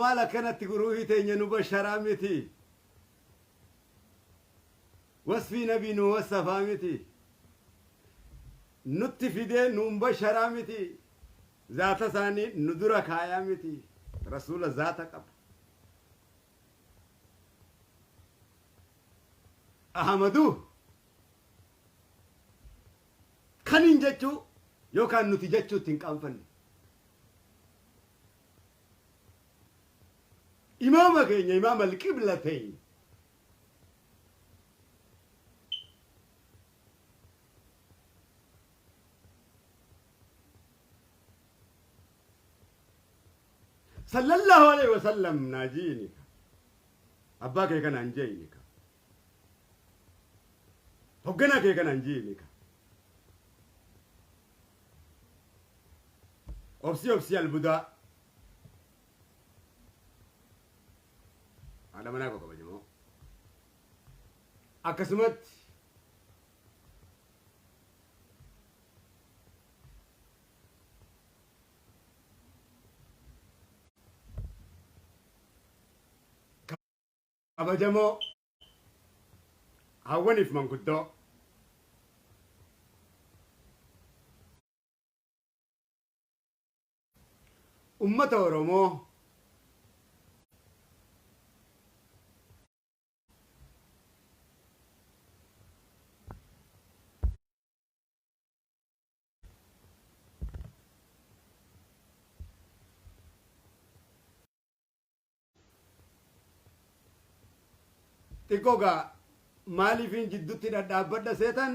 Maal akkanatti ruuhii teenya nu basharaa miti. Wasfii nabii nu wassafaa miti. Nutti fidee nuun basharaa miti. Zaata isaanii nu dura kaayaa miti. Rasuula zaata qabu. Ahamaduu kaniin jechuu yookaan nuti jechuutti hin qaanfanne. Imaama keenya imaama alqiblateyn. Sallallahu alaihi wasallam naa jiini ka. Abbaa kee kanaan jeeyni ka. Hogganaa kee kanaan jiini ka. Obsii obsii albudaa. Haadha manaa koo kabajamoo. Akkasumatti kabajamoo hawwaniif manguddoo ummata Oromoo Xiqqoo gaa maaliifin jiddutti dhadhaabbadha seetan?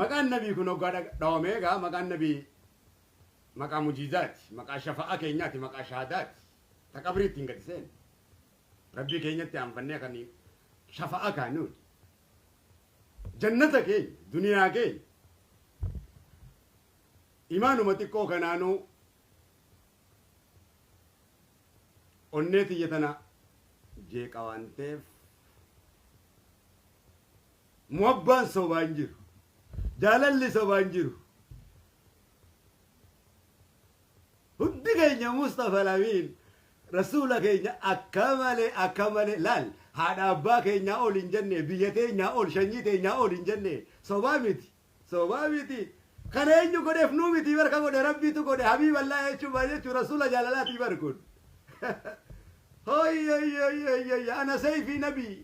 Maqaan nabii kun hoggaa dhawamee gaa, maqaan nabii maqaa mujizaati, maqaa shafa'aa keenyaati, maqaa shahaadaati, ta qabrii ittiin gadi seenu rabbii keenyatti aanfannee kan shafa'aa kaanuuni, jannata keenya, duniyaa keenya. Imaanuma xiqqoo kanaanuu onnee tiyya tana jeeqa waan ta'eef, muhabbaan sobaa hin jiru, jaalalli sobaa hin jiru. Hundi keenya Mustafa Lamiin rasuula keenya akka malee, akka malee laal. Haadha abbaa keenyaa ol hin jenne, biyya teenyaa ol, shanyii teenyaa ol hin jenne. Sobaa miti, sobaa miti. Kana eenyu godheef? Nuu miti barka godhe, rabbiitu godhe. Habiiballaa jechuun maal jechuu? Rasuula jaalalaatii bar kun. Hoy hoy hoy hoy hoy, ana sayfii nabii.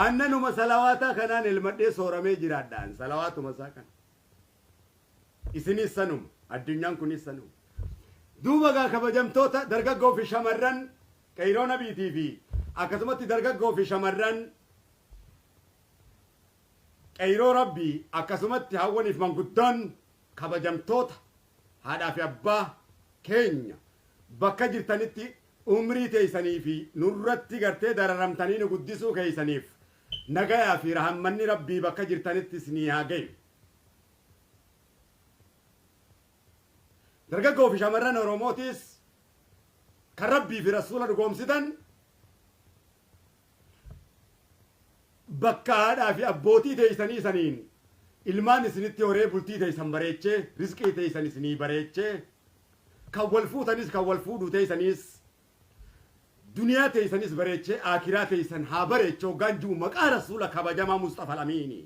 Aannanuma salawaataa kanaan elmadhee sooramee jiraadhaan salawaatuma isaa kana. Isinis sanuma, addunyaan kunis sanuma. Duuba gaa, kabajamtoota dargaggoo fi shamarran qeyroo nabiitii fi akkasumatti dargaggoo fi shamarran qeyroo rabbii, akkasumatti hawwaniif manguddoon, kabajamtoota haadhaa fi abbaa keenya, bakka jirtanitti umrii teeysanii fi nurratti gartee dararamtanii nu guddisuu keeysaniif nagayaa fi rahammanni rabbii bakka jirtanitti isinii haa gayu. Dargaggoo fi shamarran Oromootiis kan rabbii fi rasuula dhugoomsitan, bakka haadhaa fi abbootii teeysanii saniin ilmaan isinitti horee, bultii teeysan bareechee, rizqii teeysan isinii bareechee, kan wal fuutanis kan wal fuudhuu teeysaniis, duniyaa teeysanis bareechee aakiraa teeysan haa bareechu hoggaan ji'u, maqaa rasuula kabajamaa Mustafa Amiini.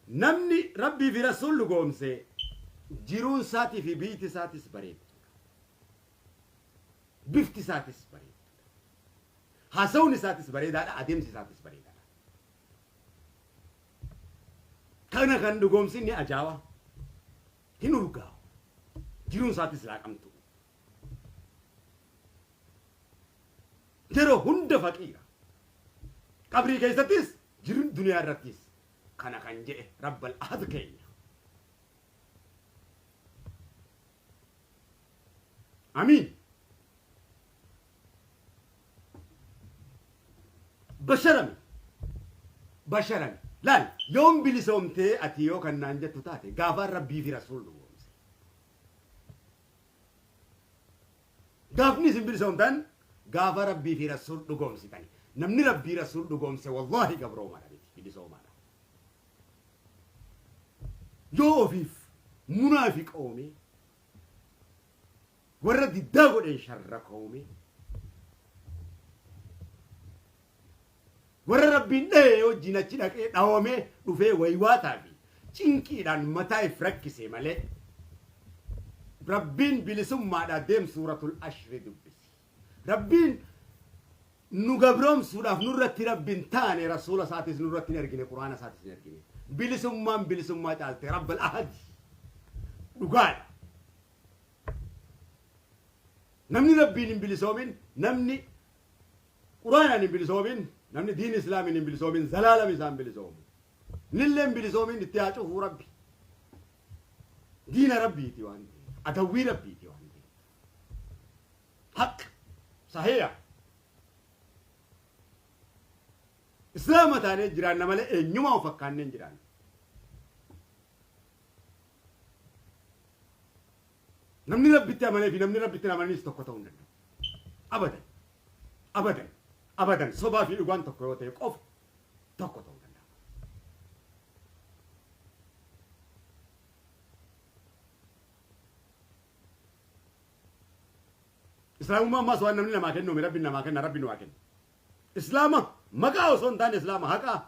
Namni rabbii fi rasuul dhugoomse jiruun isaatii fi biyti isaatis bareedduudha. Bifti isaatis bareedduudha. Haasawuun isaatis bareedaadha, adeemsi isaatis bareedaadha. Kana kan dhugoomsin ni ajaawa. Hin urgaawu. Jiruun isaatis laaqamtu. Yeroo hunda faqiira. Qabrii keessattis, jiruun duniyaa irrattis, kana kan jedhe Rabbal Ahad keenya. Amiin. Basharami. Basharami. Laal, yoom bilisoomtee ati yoo kan naan jettu taate, gaafaan rabbii fi rasuul dhugoomse. Gaafni isin bilisoomtan Gaafa Rabbii fi Rasuul dhugoomsitani. Namni Rabbii Rasuul dhugoomse wallaahi gabroomaadha miti, bilisoomaadha. Yoo ofiif munaafiqoome, warra diddaa godheen sharrakoome, warra Rabbiin dhahee wajjin achi dhaqee dhawamee dhufee waywaataa fi cinqiidhaan mataa if rakkise malee, Rabbiin bilisummaadhaa deem suuratul ashri dubbisi. Rabbiin nu gabroomsuudhaaf nurratti Rabbi hin taane, rasuula isaatis nurratti hin ergine, quraana isaatis hin ergine. Bilisummaan bilisummaa caalte Rabbal ahadi. Dhugaadha. Namni Rabbiin hin bilisoomin, namni quraanaan hin bilisoomin, namni diin islaamiin hin bilisoomin, zalaalam isaan bilisoomu. Nillee hin bilisoomin itti haa cufuu Rabbi. Diina Rabbiiti waan ta'eef, adawwii Rabbiiti waan ta'eef. Haq sahiha. Islaama taanee jiraanna malee eenyumaa of fakkaannee hin jiraannu. Namni Rabbitti amanee fi namni Rabbitti hin amaninis tokko ta'uu hin danda'u. Abadan. Abadan. Abadan. Sobaa fi dhugaan tokko yoo ta'e qofa tokko ta'uu danda'a. Islaamummaa ammaas waan namni namaa kennuumi Rabbi namaa kenna, Rabbi nu haa kennu. Islaama maqaa osoo hin taane Islaama haqaa.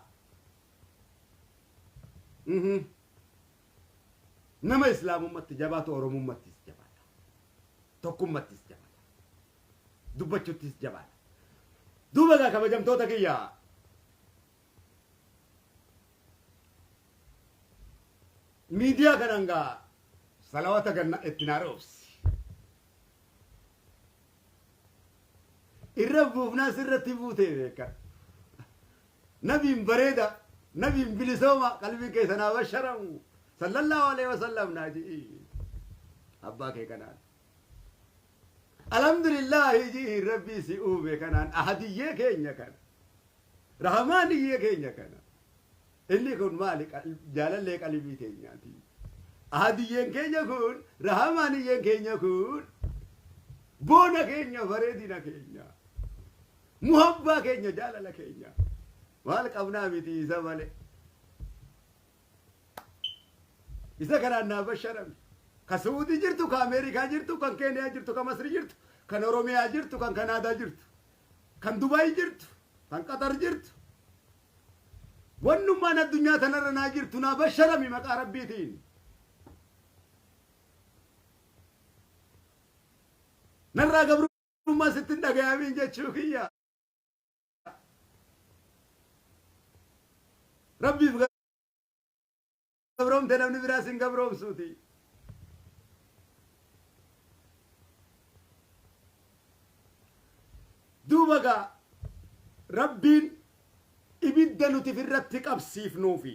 Nama Islaamummatti jabaatu Oromummattis jabaata. Tokkummattis jabaata. Dubbachuttis jabaata. Duuba egaa kabajamtoota kiyya, miidiyaa kanaan gaa salawata ganna itti naa roobsi. Irra buufnaa sirratti buutee beekan. Nabiin bareeda, nabiin bilisooma, qalbiin keessa naa basharamu. Sallallahu alaihi wasallam naa ji'i. Abbaa kee kanaan. Alhamdulillahi ji'i Rabbii si uume kanaan, ahadiyyee keenya kana. Rahamaaniyyee keenya kana. Inni kun maali? Jaalallee qalbii teenyaati. Ahadiyyeen keenya kun, rahamaaniyyeen keenya kun, boona keenya, bareedina keenya. Muhabbaa keenya, jaalala keenya. Maal qabnaa miti isa malee. Isa kanaan naa basharame. Ka Suudii jirtu, ka Ameerikaa jirtu, kan Keeniyaa jirtu, ka Masri jirtu, kan Oromiyaa jirtu, kan Kanaadaa jirtu, kan Dubaay jirtu, kan Qatar jirtu. Wannummaan addunyaa tanarra naa jirtu naa basharami maqaa Rabbiitiin. Narraa gabrummaa sitti hin dhagayamiin jechuu kiyya. Rabbiif gabroomte namni biraa sin gabroomsuuti. Duuba gaa Rabbiin ibidda nuti firratti qabsiifnuufi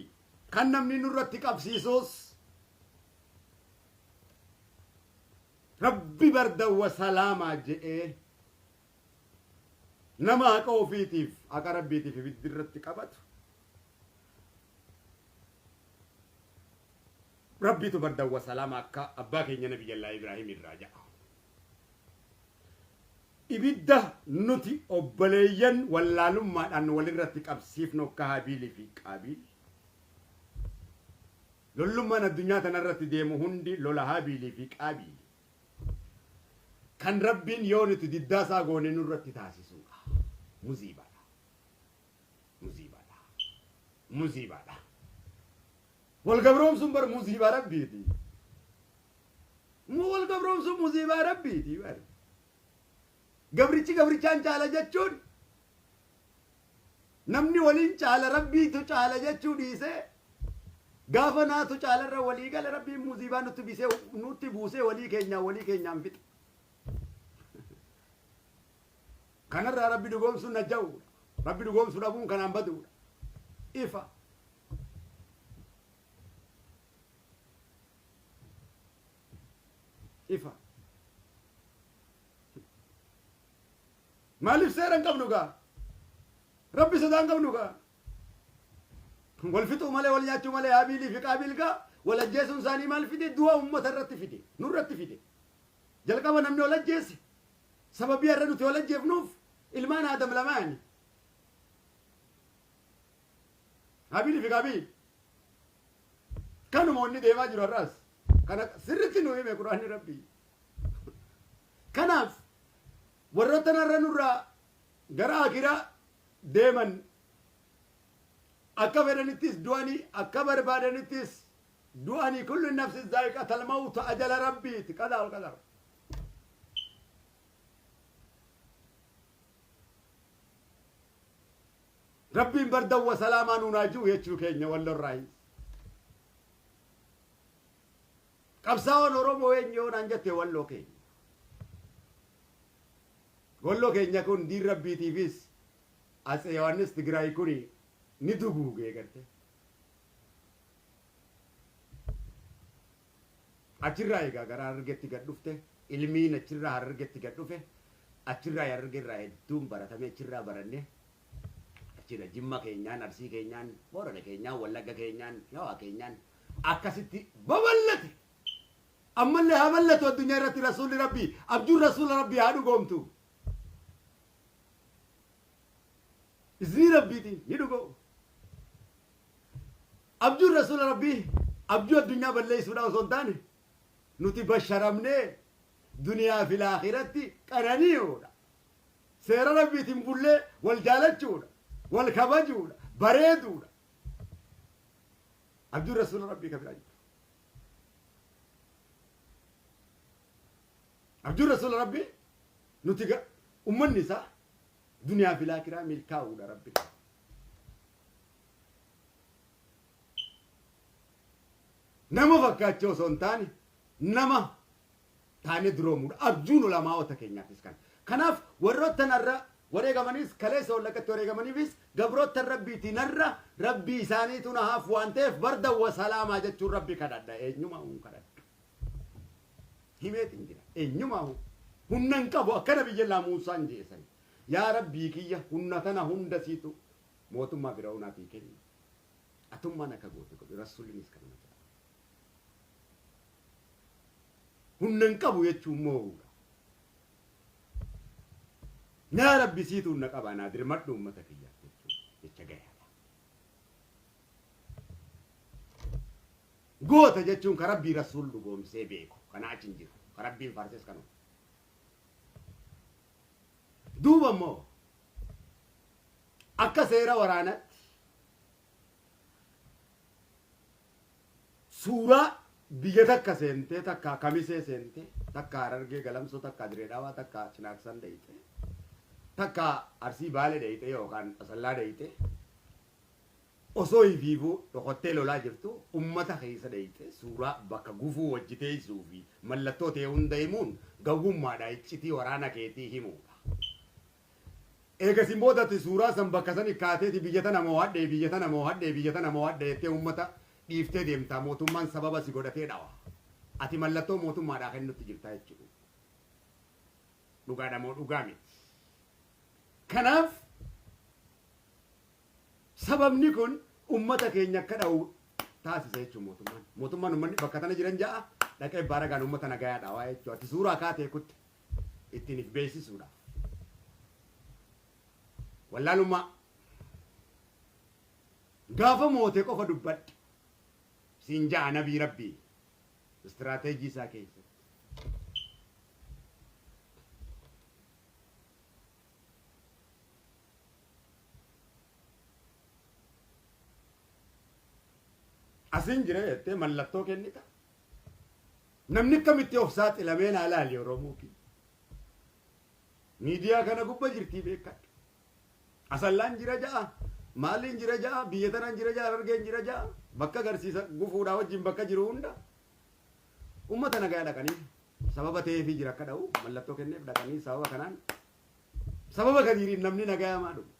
kan namni nurratti qabsiisus Rabbi bardan wa salaamaa je'ee nama haqa ofiitiif haqa Rabbiitiif ibiddi irratti qabatu Rabbiitu bardan wa salaama akka abbaa keenya Nabiyyallaa Ibraahim irraa ja'a. Ibidda nuti obboleeyyan wallaalummaadhaan walirratti qabsiifnu akka Haabiilii fi Qaabiil. Lollummaan addunyaa tanarratti deemu hundi lola Haabiilii fi Qaabiili. Kan Rabbiin yoo nuti diddaa isaa goone nurratti taasisuudha. Muziibaadha. Muziibaadha. Muziibaadha. Wal gabroomsuun bar muziibaa Rabbiiti. Wal gabroomsuun muziibaa Rabbiiti bar. Gabrichi gabrichaan caala jechuun, namni waliin caala, Rabbiitu caala jechuu dhiisee gaafa naatu caalarra walii gala, Rabbiin muziibaa nutti bisee nutti buusee walii keenyaan walii keenyaan fixa. Kanarraa Rabbi dhugoomsuun najja'uudha. Rabbi dhugoomsuu dhabuun kanaan baduudha. Ifa. Ifa. Maaliif seera hin qabnu gaa? Rabbi sodaa hin qabnu gaa? Wal fixuu malee, wal nyaachuu malee, Haabiilii fi Qaabiil gaa wal ajjeesuun isaanii maal fide? Du'a uummata irratti fide. Nurratti fide. Jalqaba namni wal ajjeese. Sababii har'a nuti wal ajjeefnuuf Ilmaan Aadam lamaani. Habiilii fi Qaabiil. Kanuma wanni deemaa jiru har'as. Kana sirriitti nu hime Qur'aanni Rabbii. Kanaaf warroota narra nurraa gara akiraa deeman akka fedhanittis du'anii akka barbaadanittis du'anii kullu nafsi zaa'iqatal mawt ajala rabbiiti qadaa wal qadar. Rabbiin bardan wa salaamaa nuun haa ji'u jechuu keenya wallorraayis. Qabsaa'oon Oromoo eenyu yoo naan jette walloo keenya. Walloo keenya kun diin rabbiitiifis Atse Yohaannis Tigraay kun ni duguugee garte. Achirraa egaa gara Harargeetti gad dhufte ilmiin achirraa Harargeetti gad dhufe achirraa Harargeerraa hedduun baratame achirraa baranne achirra Jimma keenyaan Arsii keenyaan Boorana keenyaan Wallagga keenyaan Shawaa keenyaan akkasitti babal'ate. Ammallee haa bal'atu addunyaa irratti rasuulli Rabbii abjuun rasuula Rabbii haa dhugoomtu. Iznii Rabbiitiin ni dhugoomu. Abjuun Rasuula Rabbii abjuu addunyaa balleessuudhaa osoo hin taane nuti basharamnee duniyaa fi laakhiratti qanani'uudha. Seera Rabbiitiin bullee wal jaalachuudha, wal kabajuudha, bareeduudha. Abjuun Rasuula Rabbii ka biraa jiru. Abjuun Rasuula Rabbii nuti ummanni isaa duniyaa fi laakiraa milkaa'uudha Rabbi. Nama fakkaachuu osoo hin taane nama taanee duroomuudha. Abjuun ulamaa'ota keenyaafis kana. Kanaaf warroottan har'a wareegamanis kaleessa Wallaggatti wareegamaniifis gabroottan Rabbiitiin har'a Rabbii isaaniitu na haaf waan ta'eef bardan wa salaamaa jechuun Rabbi kadhadha. Eenyumaa hun kadhadhu. Himeetiin jira. Eenyumaa hun. Humna hin qabu akka Nabiyyallaa Muusaan jeesan. Yaa Rabbii kiyya humna tana hunda siitu mootummaa Fir'aawnaatii kenni. Atummaan akka goote godhi. Rasuulinis kanuma jedha. Humna hin qabu jechuun moo'uudha. Yaa Rabbi siitu humna qaba naa dirmadhu uummata kiyyaaf jechuun jecha gayaadha. Goota jechuun ka Rabbii Rasuul dhugoomsee beeku kana achi hin jiru. Ka Rabbiin faarses kanuma. Duuba immoo akka seera waraanatti suuraa biyya takka seentee takka Kamisee seentee takka Harargee Galamsoo takka Diree Dhawaa takka Cinaaksan dheeyxee takka Arsii Baale dheeyxee yookaan Asallaa dheeyxee osoo ifiifuu dhokottee lolaa jirtu ummata keessa dheeyxee suuraa bakka gufuu wajji teessuu fi mallattoo ta'e hunda himuun gawwummaadha iccitii waraana keetii himuudha. Eegasiin booda ati suuraa san bakka sani kaateeti biyya tana moohadhe biyya tana moohadhe biyya tana moohadhe jettee ummata dhiiftee deemta mootummaan sababa si godhatee dhawa. Ati mallattoo mootummaadhaa kennutti jirta jechuudha. Dhugaadha moo dhugaa miti? Kanaaf sababni kun ummata keenya akka dhawu taasisa jechuudha mootummaan. Mootummaan ummanni bakka tana jiran ja'a dhaqee baaragaan ummata nagayaa dhawaa jechuudha. Ati suuraa kaatee kutte ittiin if beeksisuudhaaf. Wallaalummaa. Gaafa moote qofa dubbadhu. Siin ja'a nabii rabbii. Istiraateejii isaa keessatti. Asiin jira jettee mallattoo kennita. Namni akkamitti of saaxilamee naa laali Oromoo kiyya. Miidiyaa kana gubba jirtii beekadhu. Asallaan jira ja'a, maaliin jira ja'a, biyya tanaan jira ja'a, Harargeen jira ja'a, bakka agarsiisa gufuudhaa wajjin bakka jiru hunda ummata nagaa dhaqanii sababa ta'eefii jira akka dha'u mallattoo kenneef dhaqanii sababa kanaan sababa kadiiriin namni nagaa maa dhumu.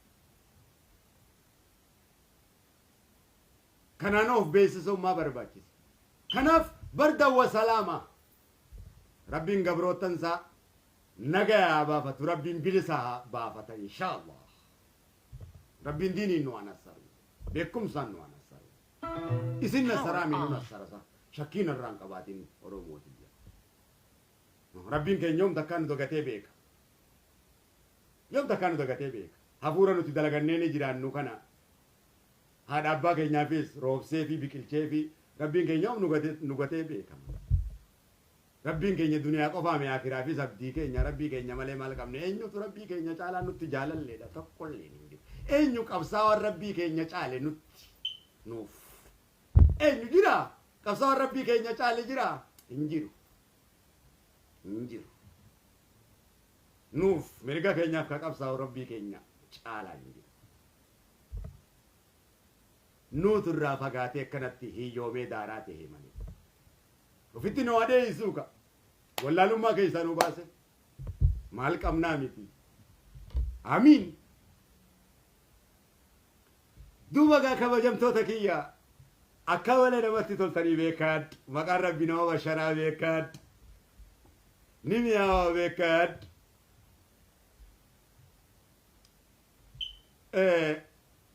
Kanaan of beeksisuun maa barbaachisa? Kanaaf bardan wa salaama. Rabbiin gabroottan isaa nagaya haa baafatu. Rabbiin bilisa haa baafata inshaallah. Rabbiin diiniin nu haa nassaru. Beekumsaan nu haa nassaru. Isin nassaraa mi nu nassara sa. Shakkii narraa hin qabaatin Oromoo tiyya. Rabbiin keenya yoom takkaa nu dagatee beeka. Yoom takkaa nu dagatee beeka. Hafuura nuti dalagannee ni jiraannu kana haadha abbaa keenyaafis roobsee fi biqilchee fi rabbiin keenya yoom nu gatee beekama. Rabbiin keenya duniyaa qofaa mi akiraafis abdii keenya rabbii keenya malee maal qabne eenyutu rabbii keenya caalaa nutti jaalalleedha tokkollee hin jiru. Eenyu qabsaawaan rabbii keenya caale nutti nuuf. Eenyu jira? Qabsaawaan rabbii keenya caale jira? Hin jiru. Hin jiru. Nuuf mirga keenyaaf ka qabsaa'u rabbii keenya caalaa hin jiru. Nuutu irraa fagaatee akkanatti hiyyoomee daaraa ta'e malee. Ofitti nu adeessuu ka. Wallaalummaa keessaa nu baase. Maal qabnaa miti. Amiin. Duuba gaa kabajamtoota kiyya akka malee namatti toltanii beekaadhu. Maqaan rabbi nama basharaa beekaadhu. Ni mi'aawa beekaadhu.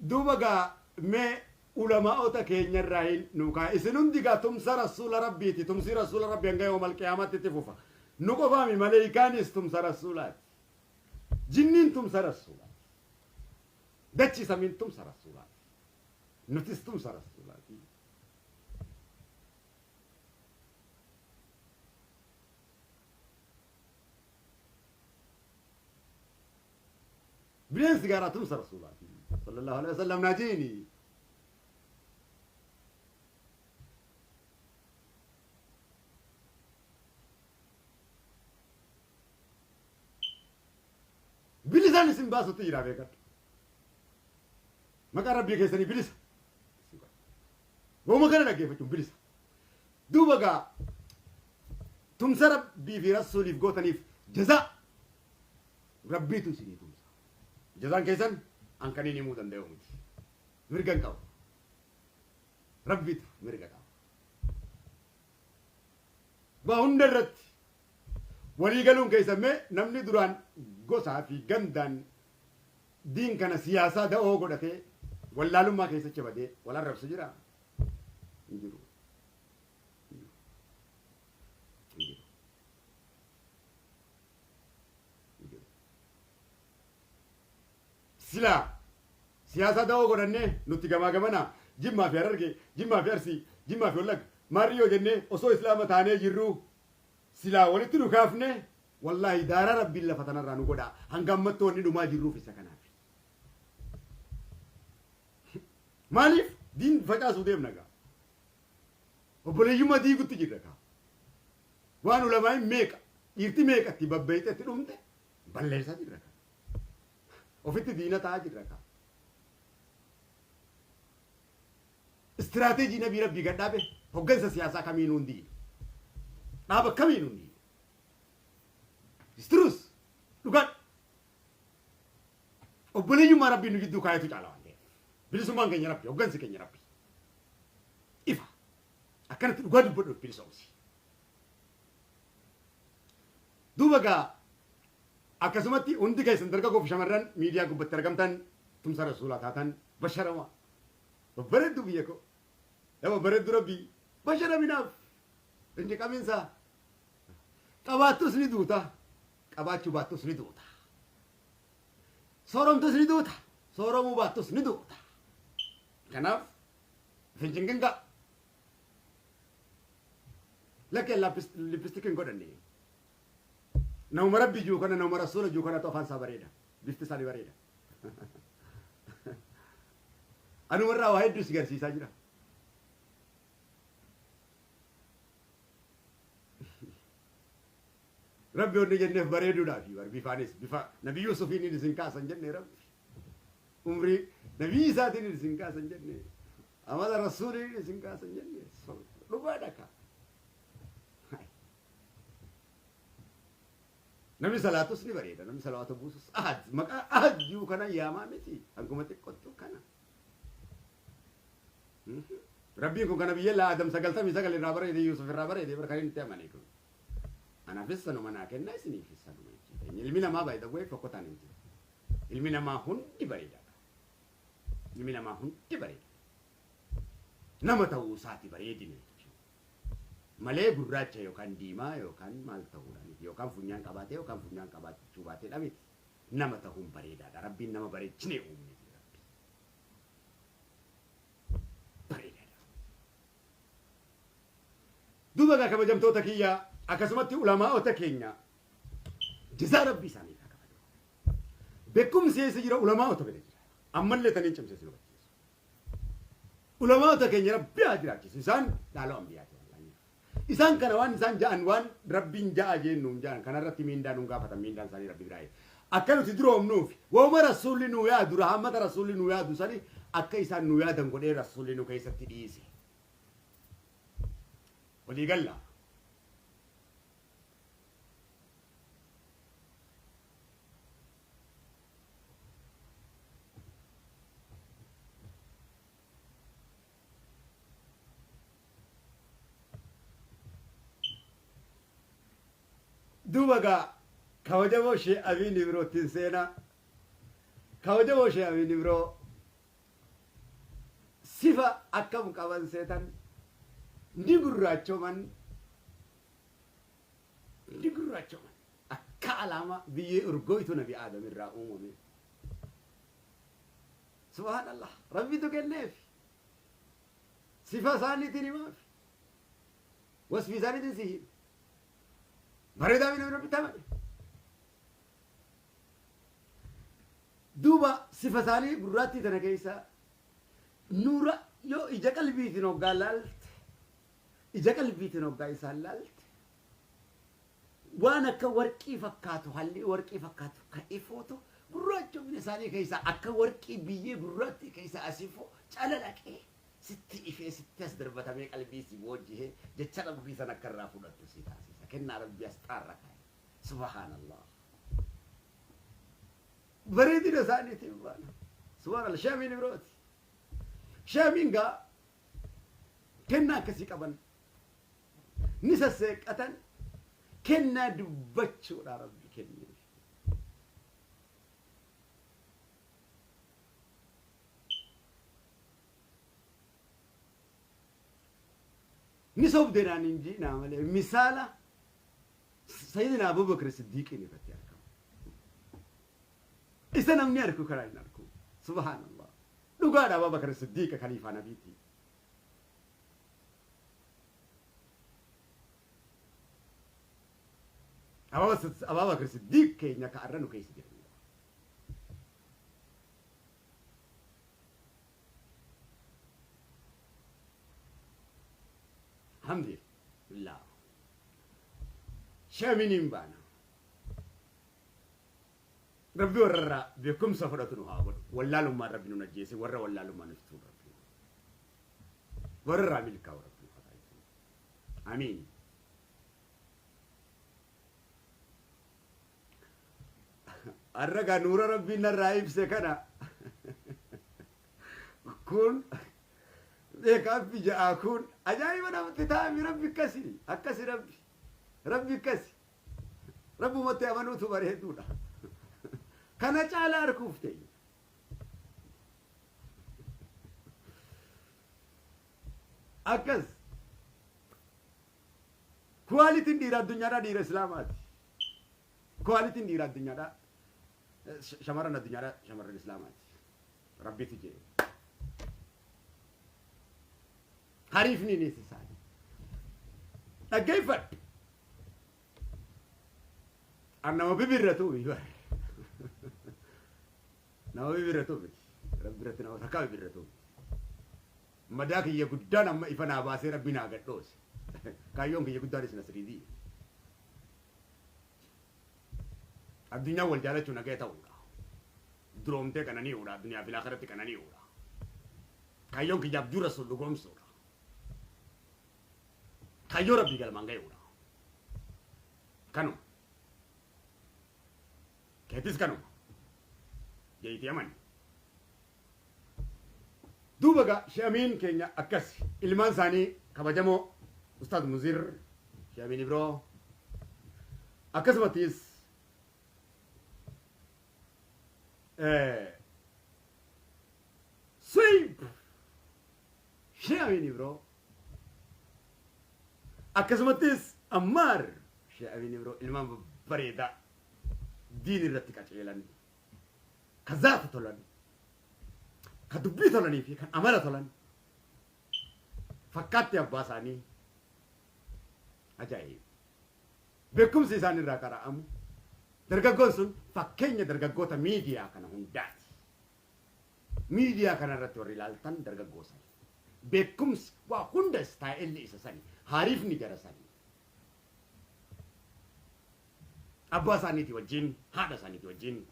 Duuba gaa mee ulamaa'ota keenyarraa hin nuukaa isin hundi gaa tumsa rasuula rabbiiti tumsi rasuula rabbi hanga yoomal qiyaamatti itti fufa nu qofaami maleeykaanis tumsa rasuulaati jinniin tumsa rasuulaati dachi samiin tumsa rasuulaati nutis tumsa rasuulaati. Bineensi gaaraa tumsa rasuulaati sallallahu alaihi wasallam naajiini. Bilisaan isin baasutti jira beekadhu. Maqaa rabbii keessanii bilisa. Wooma kana dhaggeeffachuun bilisa. Duuba gaa tumsa rabbii fi rasuuliif gootaniif jazaa rabbiitu isinii tumsa. Jazaan keessan an kan hin himuu danda'u miti. Mirga hin qabu. Rabbiitu mirga qaba. Waa hunda irratti walii galuun keessan mee namni duraan gosaa fi gandaan diin kana siyaasaa da'oo godhatee wallaalummaa keessa badee wal arrabsu jira? Hin jiru. Hin jiru. Hin jiru. Silaa siyaasaa da'oo godhannee nuti gamaa gamana Jimmaa fi Harargee, Jimmaa fi Arsii, Jimmaa fi Wallagga, maarrii yoo jennee osoo Islaama taanee jirruu silaa walitti nu kaafne wallaahi daaraa rabbiin lafa tanarraa nu godhaa hanga ammatti wanni dhumaa jirruuf isa kanaaf. Maaliif diin facaasuu deemna gaa? Obboleeyyummaa diigutti jirra gaa. Waan ulamaa'in meeqa dhiirti meeqa itti babbeeyxee itti dhumte balleessaa jirra gaa. Ofitti diina ta'aa jirra gaa. Istiraateejii nabii rabbii gad dhaabe hoggansa siyaasaa kamiinuu hin diinu. Dhaaba kamiinuu hin diinu. Istiruus dhugaadha. Obboleeyyummaa rabbiin nu jidduu kaayetu caala waan ta'eef. Bilisummaan keenya rabbi, hoggansi keenya rabbi. Ifa. Akkanatti dhugaa dubbadhuuf bilisoomsi. Duuba gaa akkasumatti hundi keessan dargaggoo fi shamarran miidiyaa gubbatti argamtan tumsa rasuulaa taatan basharama. Babbareedduu biyya koo. Yaa babbareedduu rabbii basharaminaaf. Inni qabiinsa qabaattus ni duuta. Qabaachuu baattus ni duuta. Sooromtus ni duuta. Sooromuu baattus ni duuta. Kanaaf fincinqinqaa. Lakkee lippistik hin godhanne. Nama rabbi jiru kana nama rasuula jiru kanatu afaan isaa bareeda. Bifti isaa ni bareeda. Anumarraa waa hedduu si garsiisaa jira. Rabbi wanni jenneef bareeduudhaafi bar bifaanis bifa Nabi Yuusufiin isin kaasan jenne Rabbi. Umrii Nabii isaatiin isin kaasan jenne. Amala Rasuuliin isin kaasan jenne. Dhugaadha kaa. Namni salaatus ni bareeda. Namni salawaata buusus ahad. Maqaa ahad jiru kana yaamaa miti. Hanguma xiqqottu kana. Rabbiin kun kana biyya laa Adam 99 irraa bareede Yuusuf irraa bareede bara kan inni itti amane kun. Anaafis sanuma naa kenna isiniifis sanuma jechuudha. Ilmi namaa by the way fokkotaan hin jiru. Ilmi namaa hundi bareedaadha. Ilmi namaa hundi bareedaadha. Nama ta'uu isaati bareedina jechuudha. Malee gurraacha yookaan diimaa yookaan maal ta'uudha miti. Yookaan funyaan qabaatee yookaan funyaan qabaachuu baateedha miti. Nama tahuun bareedaadha. Rabbiin nama bareechinee uumne jee Rabbi. Bareedaadha. Duuba egaa kabajamtoota kiyya akkasumatti ulamaa'ota keenya jazaa Rabbii isaaniif haa kafalu. Beekumsi eessa jira ulamaa'ota bira jira. Ammallee taniin cimsee isin hubachiisu. Ulamaa'ota keenya Rabbi haa jiraachisu. Isaan dhaaloo ambiyaati wallaahi. Isaan kana waan isaan ja'an waan Rabbiin ja'a jeen nuun ja'an kanarratti miindaa nuun gaafatan miindaan isaanii Rabbi biraa akka nuti duroomnuuf wauma rasuulli nuu yaadu rahmata rasuulli nuu yaadu sani akka isaan nuu yaadan godhee rasuulli nu keessatti dhiise. Walii galla. Duuba gaa kabajamoo Shee Amiin Ibroottiin seenaa. Kabajamoo Shee Amiin Ibroo sifa akkam qaban seetan ni gurraachoman ni gurraachoman akka alaamaa biyyee urgooytu nabi Aadam irraa uumame. Subhaanallah Rabbitu kenneef. Sifa isaaniitiin himaaf. Wasfii isaaniitiin si hima. Bareedaa mi namni Rabbitti amane. Duuba sifa isaanii gurraattii tana keessa nuura yoo ija qalbiitiin hoggaa laalte ija qalbiitiin hoggaa isaan laalte Waan akka warqii fakkaatu, hallii warqii fakkaatu ka ifuutu gurraachomina isaanii keessaa akka warqii biyyee gurraattii keessaa as ifu calalaqee sitti ifee sitti as darbatamee qalbii si boojihee jecha Rabbii san akka irraa fudhattu si taasisa. Kennaa Rabbii as xaarra kaa'e. Subhaanallah. Bareedina isaaniitiin baana. Subhaanallah. Sheemiin Ibrooti. Sheemiin gaa kennaa akkasii qaban ni sasseeqqatan kennaa dubbachuudha Rabbi kenneef. Ni sobde naan hin ji'inaa malee misaala Sayyidina Abubakar Siddiiqiin irratti argama. Isa namni arku karaa hin arku. Subhaanallah. Dhugaadha Abubakar Siddiiqa kaliifaa nabiiti. Abaabakar Siddiiq keenya ka arra nu keessa jiranidha. Alhamdulillah. Shaminiin baana. Rabbi warra irraa beekumsa fudhatu nu haa godhu. Wallaalummaan Rabbi nun ajjeese warra wallaalummaan iftuun Rabbi. Warra irraa milkaa'u Rabbi nu haa taasisu. Amiin. Har'a gaa nuura Rabbiin narraa ibse kana kun beekaaf ja'a kun ajaa'iba namatti ta'ami Rabbi akkasi akkasi Rabbi Rabbi akkasi Rabbumatti amanuutu bareeduudha. Kana caalaa arguuf teenya. Akkas. Kuwaalitiin dhiira addunyaadhaa dhiira Islaamaati. Kuwaalitiin dhiira addunyaadhaa shamarran addunyaadhaa shamarran Islaamaati. Rabbitu jee. Hariifni ni isaani. Dhaggeeffadhu. An nama bibirratu miti bar. Nama bibirratu miti. Rabbi irratti nama takkaa bibirratu miti. Madaa kiyya guddaan amma ifa naa baasee rabbi naa gadhoose. Kaayyoon kiyya guddaan isin asiriidii. Addunyaan wal jaalachuu nagaya ta'uudha. Duroomtee qanani'uudha. Addunyaa fi laakiratti qanani'uudha. Kaayyoon kiyya abjuu rasuul dhugoomsuudha. Kaayyoo Rabbii galmaan gayuudha. Kanuma. Keetis kanuma. Jeetii amani. Duuba gaa She'amiin keenya akkas ilmaan isaanii kabajamoo Ustaaz Muzir, She'amiin Ibroo akkasumattis Suib She'amiin Ibroo Akkasumattis Ammaar Sheekh Amiin Ibroo ilmaan babbareedaa diin irratti qaceelan. Ka zaata tolan, ka dubbii tolanii fi kan amala tolan fakkaatti abbaa isaanii ajaa'iba. Beekumsi isaan irraa qara'amu dargaggoon sun fakkeenya dargaggoota miidiyaa kana hundaati. Miidiyaa kana irratti warri ilaaltan dargaggoo sani. Beekumsi waa hunda istaayilli isa sani. Haariifni jara sani. Abbaa isaaniitii wajjin, haadha isaaniitii wajjin.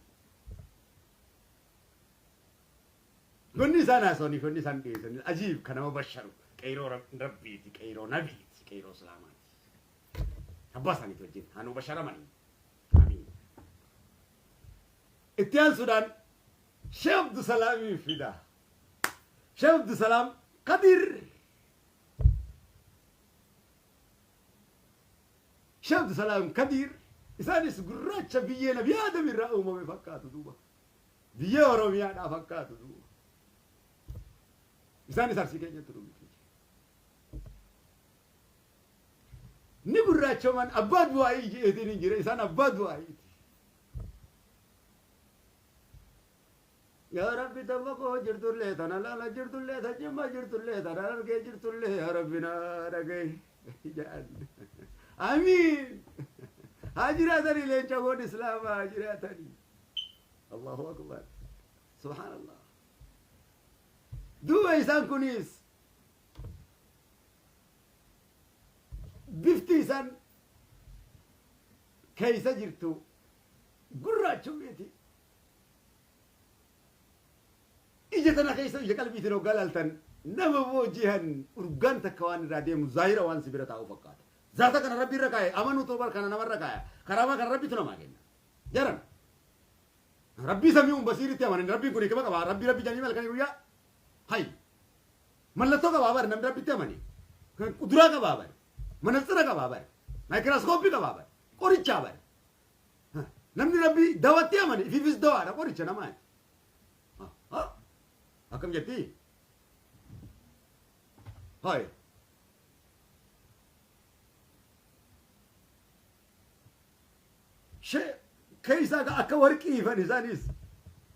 Wanni isaan haasawanii fi wanni isaan dhiyeessan ajiib kan nama basharu qeyroo rabbiiti, qeyroo nabiiti, qeyroo islaamaati. Abbaa isaaniitii wajjin haa nu basharamanii. Amiin. Itti aansuudhaan Sheekh Abdusalaamiin fida. Sheekh Abdusalaam Kadir. Sheekh Abdusalaam Kadir isaanis gurraacha biyyee Nabi Aadam irraa uumame fakkaatu duuba. Biyyee Oromiyaadhaa fakkaatu duuba. Isaanis Arsii keenyatti nu biqilche. Ni gurraachoman abbaa du'aa'ii je'eetiin hin jira isaan abbaa du'aa'iiti. Yaa Rabbi tamma koo jirtullee tana laala jirtullee ta jimma jirtullee tana argee jirtullee yaa Rabbi na dhagahi jedhan. Amiin. Haa jiraatanii leencawoon Islaamaa haa jiraatanii. Allahu Akbar. Subhaanallah. Duuba isaan kunis bifti isaan keeysa jirtu gurraachumeeti. Ija tana keessa ija qalbiitiin hoggaa laaltan nama boojihan urgaan takka waan irraa deemu zaahira waan si bira taa'u fakkaata. Zaata kana rabbi irra kaa'e amanuutu bar kana namarra kaaya. Karaamaa kana rabbitu namaa kenna. Jaran. Rabbii sami'uun basiiritti amanan rabbiin kun hikima qaba rabbii rabbi jedhanii malkanii guyyaa. Hay. Mallattoo qabaa bar namni rabbitti amane. Kuduraa qabaa bar. Manatsira qabaa bar. Maayikiraaskooppii qabaa bar. Qorichaa bar. Namni rabbii dawatti amane ifiifis dawaadha qoricha namaati. Akkam jetti? Hay. Shee keessaa akka warqii ifan isaanis.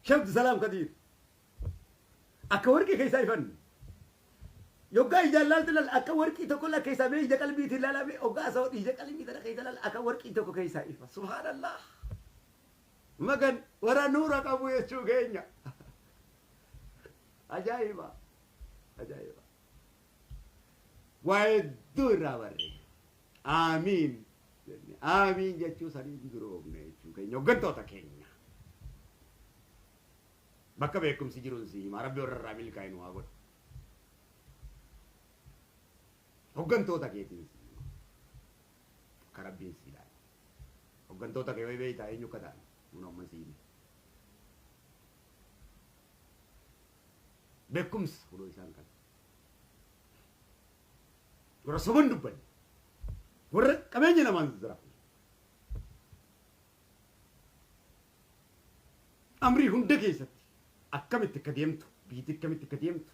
Sheekh Abdusalaam Kadiir. Akka warqii keessaa ifan. Yoggaa ijaan laaltu laal akka warqii tokko la keessaa mee ija qalbiitiin laalaa mee oggaa asoo ija qalbii tana keessa laal akka warqii tokko keessaa ifa. Subhaanallah. Magan warra nuura qabu jechuu keenya. Ajaa'iba. Ajaa'iba. Waa hedduu irraa barre. Aamiin. Jenne. Aamiin jechuu saniin duroomne jechuu keenya hoggantoota keenya. Bakka beekumsi jiruun si hima. Rabbi warra irraa milkaa'e nu haa godhu. Hoggantoota keetiin si hima. Akka Rabbiin si ilaale. Hoggantoota kee wayi beektaa eenyu akka ta'an? Kun amma si hime. Beekumsa kunoo isaan kana. Warra soban dubbanne. Warra qabeenya namaan zarafne. Amrii hunda keessatti akkamitti akka deemtu, biitti akkamitti akka deemtu,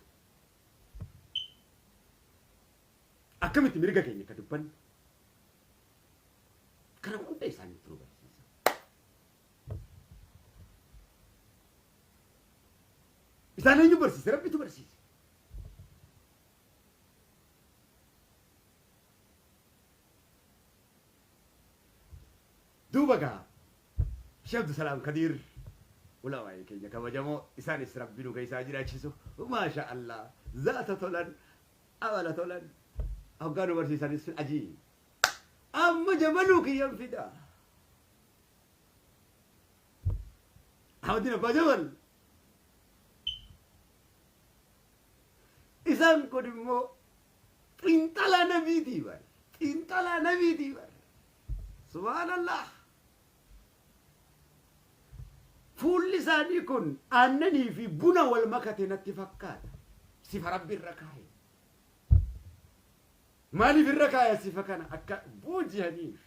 akkamitti mirga keenya akka dubbannu, kana hunda isaaniitu nu barsiisa. Isaan eenyu barsiise? Rabbitu barsiise. Duuba gaa Sheekh Abdusalaam Kadiir ulamaa'ii keenya kabajamoo isaanis Rabbi nu keessaa jiraachisu maasha Allah zaata tolan amala tolan hoggaa nu barsiisanis ajiib amma jabaluu kiyyan fida Ahmadiin Abbaa Jabal isaan kun immoo xiinxalaa nabiitii bar xiinxalaa nabiitii bar subhaanallah fuulli isaanii kun aannanii fi buna wal makate natti fakkaata sifa rabbi irra kaaye maaliif irra kaaya sifa kana akka boojihaniif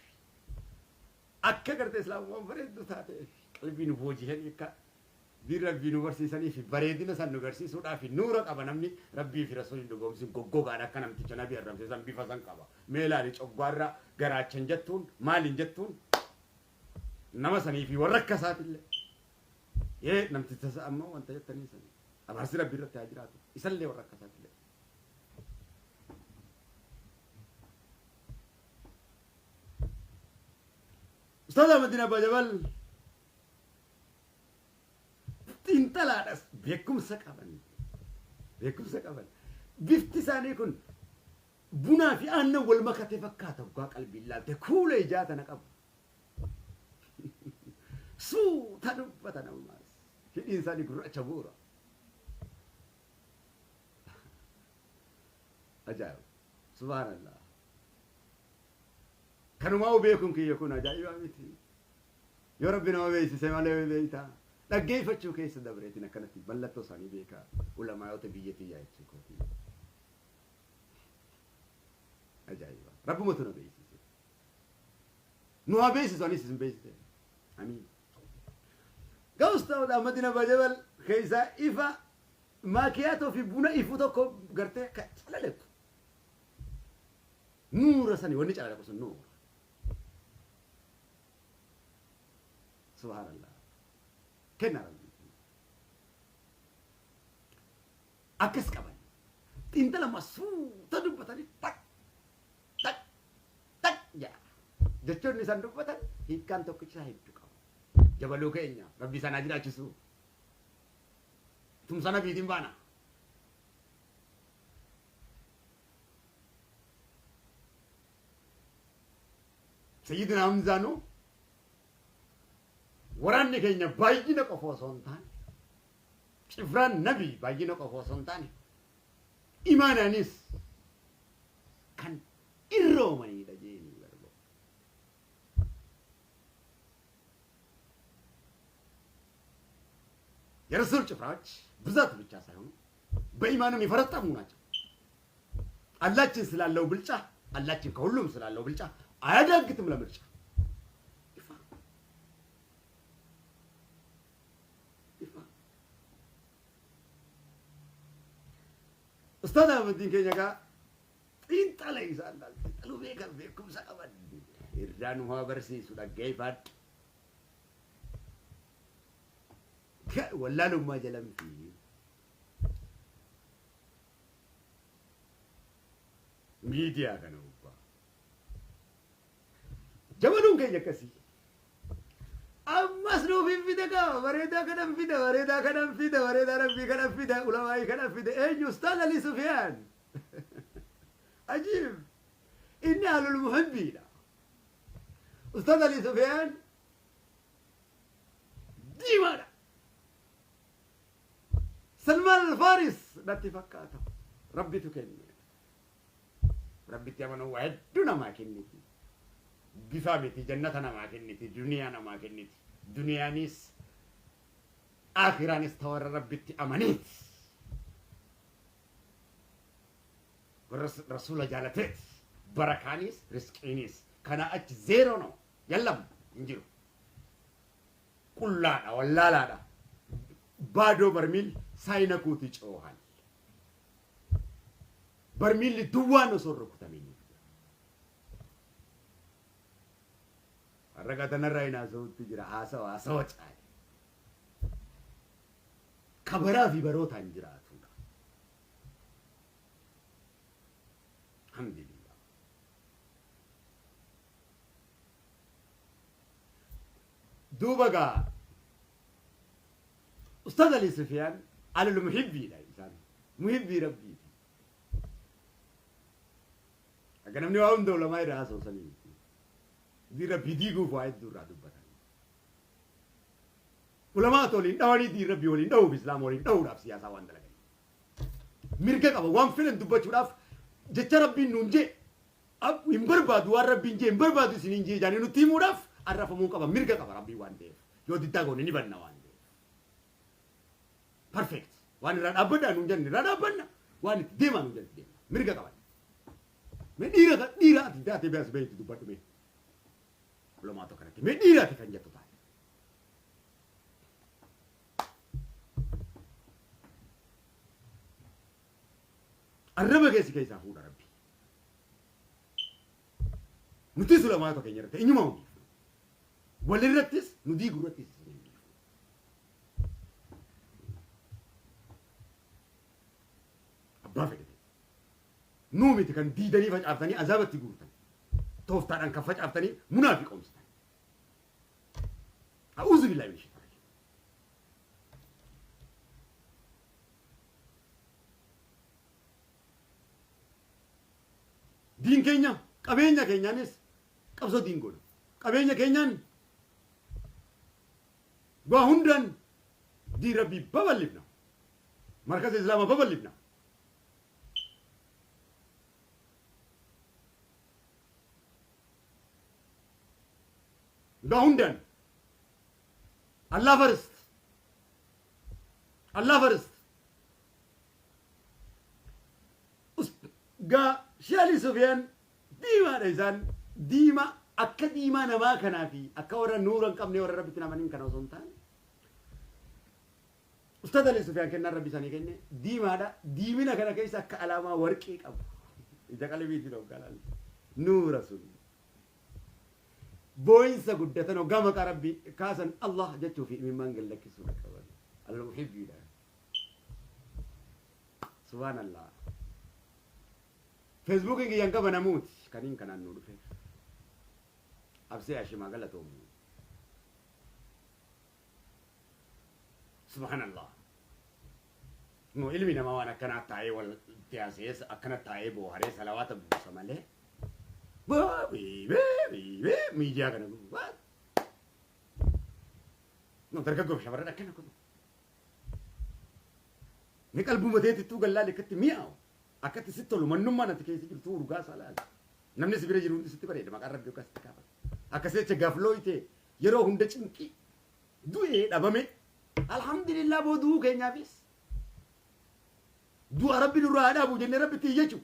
akka gartee islaamummaan bareeddu taateef qalbii nu boojihanii akka diin rabbii nu barsiisanii fi bareedina san nu garsiisuudhaaf nuura qaba namni rabbii fi rasuulli dhugoomsin goggogaadha akka namticha nabi arrabse san bifa san qaba mee ilaali coggaarra garaachan jettuun maaliin jettuun nama sanii fi warra akka isaatillee Ee namticha tasa ammoo wanta jettanii san abaarsi rabbi irratti haa jiraatu isallee warra akka isaatillee. Ustaaz Ahmadiin Abbaa Jabal xiinxalaadhas beekumsa qaban beekumsa qaban bifti isaanii kun bunaa fi aannan wal makate fakkaata waggaa qalbiin laalte kuula ijaa tana qabu. Suuta dubbatan ammaas. Hidhiin isaanii gurraacha bu'uura. Ajaa'iba. Subhaanallah. Kanumaa beekuun kiyya kun ajaa'iba miti. Yoo rabbi nama beeksise malee beektaa. Dhaggeeffachuu keessa dabreetiin akkanatti mallattoo isaanii beekaa. Ulamaayota biyya tiyyaa jechuu kooti. Ajaa'iba. Rabbumatu na beeksise. Nu haa beeksisu anis isin beeksise. Amiin. Gausta Ahmadin Abbaa Jabal keessaa ifa maakiyaatoo fi buna ifu tokko gartee akka calaletu. Nuura sani wanni calaletu sun nuura. Subhaanallah. Kenna Rabbi. Akkas qaban. Xiinxala masuuta dubbatanii tak tak tak jedha. Jechoonni isaan dubbatan hiikkaan tokkicha hedduu qaba. Jabaluu keenya Rabbi isaan haa jiraachisu. Tumsa nabiitiin baana. Sayyidina Hamzaanuu waraanni keenya baay'ina qofa osoo hin taane cifraan nabii baay'ina qofa osoo hin taane imaanaanis kan irroomanidha jeeni barbo. የረሱል ጭፍራዎች ብዛት ብቻ ሳይሆኑ በኢማንም የፈረጠሙ ናቸው። አላችን ስላለው ብልጫ አላችን ከሁሉም ስላለው ብልጫ አያዳግትም ለምርጫ። ይፋ ይፋ Ustaaz Ahmadiin keenya gaa xiinxala isaan laal xiinxaluu beekan beekumsa qaban irraa nu haa barsiisu dhaggeeffadhu. Wallaalummaa jala miti. Miidiyaa kana gubbaa. Jabaluun keenya akkasii. Ammas nuuf hin fide gaa bareedaa kanan fida bareedaa kanan fida bareedaa rabbii kanan fida ulamaa'ii kanan fida eenyu Ustaaz Alii Sufiyaan. Ajiib. Inni ahlul muhibbiidha. Ustaaz Alii Sufiyaan diimaadha. Salmaan Alfaaris natti fakkaata. Rabbitu kenne. Rabbitti amanuu waa hedduu namaa kenniti. Bifa miti jannata namaa kenniti duniyaa namaa kenniti. Duniyaanis aakhiraanis ta warra Rabbitti amaniiti. Warra rasuula jaalateeti. Barakaanis risqiinis kanaa achi zeeroo no yallam hin jiru. Qullaadha wallaalaadha. Baadoo barmiil saayinakuuti coohan. Barmiilli duwwaan osoo hin rukutamin. Har'a katanarraa hin haasa'utti jira haasawa haasawa caale. Kabaraa fi barootaan jiraatudha. Alhamdulillah. Duuba gaa Ustaaz Alii Sufiyaan alal muhibbiidha isaan. Muhibbii Rabbiiti. Akka namni waa hunda ulamaa irraa haasa'u sanii miti. Diin Rabbii diiguuf waa hedduu irraa dubbatan. Ulamaa waliin dhawanii diin Rabbii waliin dhawuuf Islaama waliin dhawuudhaaf siyaasaa waan dalagan. Mirga qaba waan fedhan dubbachuudhaaf jecha Rabbiin nuun jee hin barbaadu waan Rabbiin jee hin barbaadu isiniin jee jaanii nutti himuudhaaf arrafamuu qaba mirga qaba Rabbiin waan ta'eef. Yoo diddaa goone ni banna waan ta'eef. Perfect. Waan irraa dhaabbadhaa nuun jenne irraa dhaabbanna. Waan itti deemaa nuun jenne deemna. Mirga qaban. Mee dhiira dhiira ati daatee beas beektu dubbadhu mee. Ulamaa tokko kanatti mee dhiira ati kan jettu taate. Arraba keessi keessaa fuudha Rabbi. Nutis ulamaa tokko keenya irratti eenyumaa hundi. Walirrattis nu diigu irrattis isin hin dhiifnu. Abbaa fedhe. Nuu miti kan diidanii facaaftanii azaabatti guurtan. Tooftaadhaan kan facaaftanii munaafiqoomsitan. A'uuzu billaahi min shaytaan rajiim. Diin keenya qabeenya keenyaanis qabsoo diin goona. Qabeenya keenyaan waa hundaan diin rabbii babal'ifna. Markaza Islaamaa babal'ifna. Waa hundaan Allah first. Allah first. Gaa Sheeli Sufiyaan diimaadha isaan diimaa akka diimaa namaa kanaa fi akka warra nuura hin qabne warra rabbitti namaniin kana osoo hin taane Ustaz Ali Sufiyaan kennaan rabbi isaanii kenne diimaadha diimina kana keessa akka alaamaa warqii qabu ija qalbiitiin hoggaa laalte nuura sun booyinsa guddatan hoggaa maqaa rabbi kaasan Allah jechuu fi imimmaan gad lakkisuudha qaban al-muhibbiidha. Subhanallah. Feesbuukiin kiyyan qaba namuuti kaniin kanaan nu dhufeef. Absee Ashimaa galatoomu. Subhanallah. Nu ilmi namaa waan akkanaa taa'ee wal tiyaasee akkana taa'ee booharee salawaata buusa malee. Bee bee bee miidiyaa kana gubbaa. Nu dargaggoof shamarran akkana kun. Ni qalbuma teetittuu gallaali akkatti mi'aawu. Akkatti sitti tolu mannummaan ati keessa jirtu urgaa isaa laali. Namni si bira jiru hundi sitti bareeda maqaan rabbi yookaan sitti kaafata. Akkas jecha gaflooytee yeroo hunda cinqii du'ee dhabame alhamdulillah boo du'uu keenyaafis du'a rabbi nurraa haa dhaabu jennee rabbitti iyyachuu.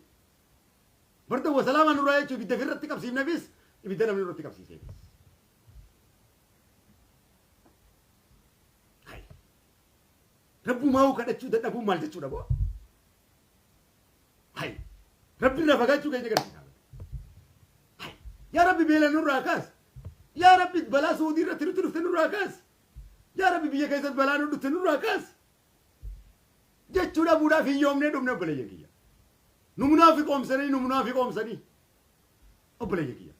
Barda wa salaamaa nurraa jechuu ibidda firratti qabsiifneefis ibidda namni nurratti qabsiiseefis. Hai. Rabbumaa kadhachuu dadhabuun maal jechuudha boo? Hai. Rabbi irraa fagaachuu keenya agarsiisa. Hai. Yaa Rabbi beela nurraa kaas. Yaa Rabbi balaa Suudii irratti nutti dhufte nurraa kaas. Yaa Rabbi biyya keessatti balaa nu dhufte nurraa kaas. Jechuu dhabuudhaaf hiyyoomnee dhumne obboleeyyan kiyya. Nu munaafiqoomsanii nu munaafiqoomsanii obboleeyyan kiyya.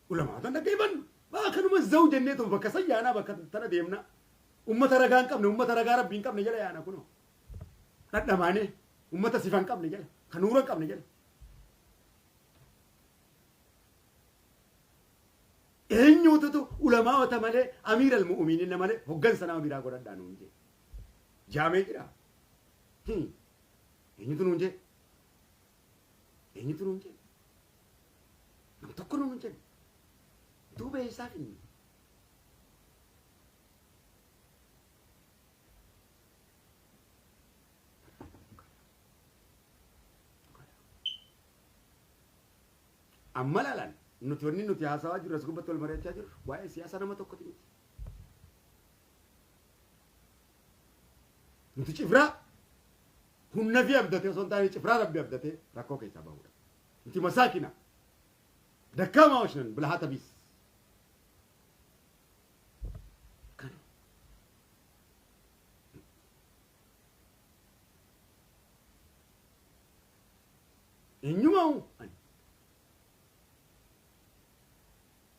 Ulamaatan dhaggeeffannu. Akkanuma zaw jennee tun bakka san yaanaa bakka tana deemna. Ummata ragaa hin qabne ummata ragaa rabbii hin qabne jala yaana kunoo. Dhadhamaanee ummata sifa hin qabne jala kan nuura hin qabne jala. Eenyuututu ulamaa'ota malee amiir al-mu'uminiina malee hoggansa nama biraa godhadhaa nuun jee. Jaamee jira. Eenyutu nuun jee? Eenyutu nuun jee? Nam tokko nuun hin jenne. Duuba eessaa finne? Amma laalaan nuti wanni nuti haasawaa jirru as gubbatti wal mari'achaa jirru waa'ee siyaasa nama tokkoti miti. Nuti cifraa humna fi abdatee osoo hin taane cifraa rabbi abdatee rakkoo keessaa bahuudha. Nuti masaakina dakkaamaa oshnan bilhaata biis. Kana. Eenyumaa ani.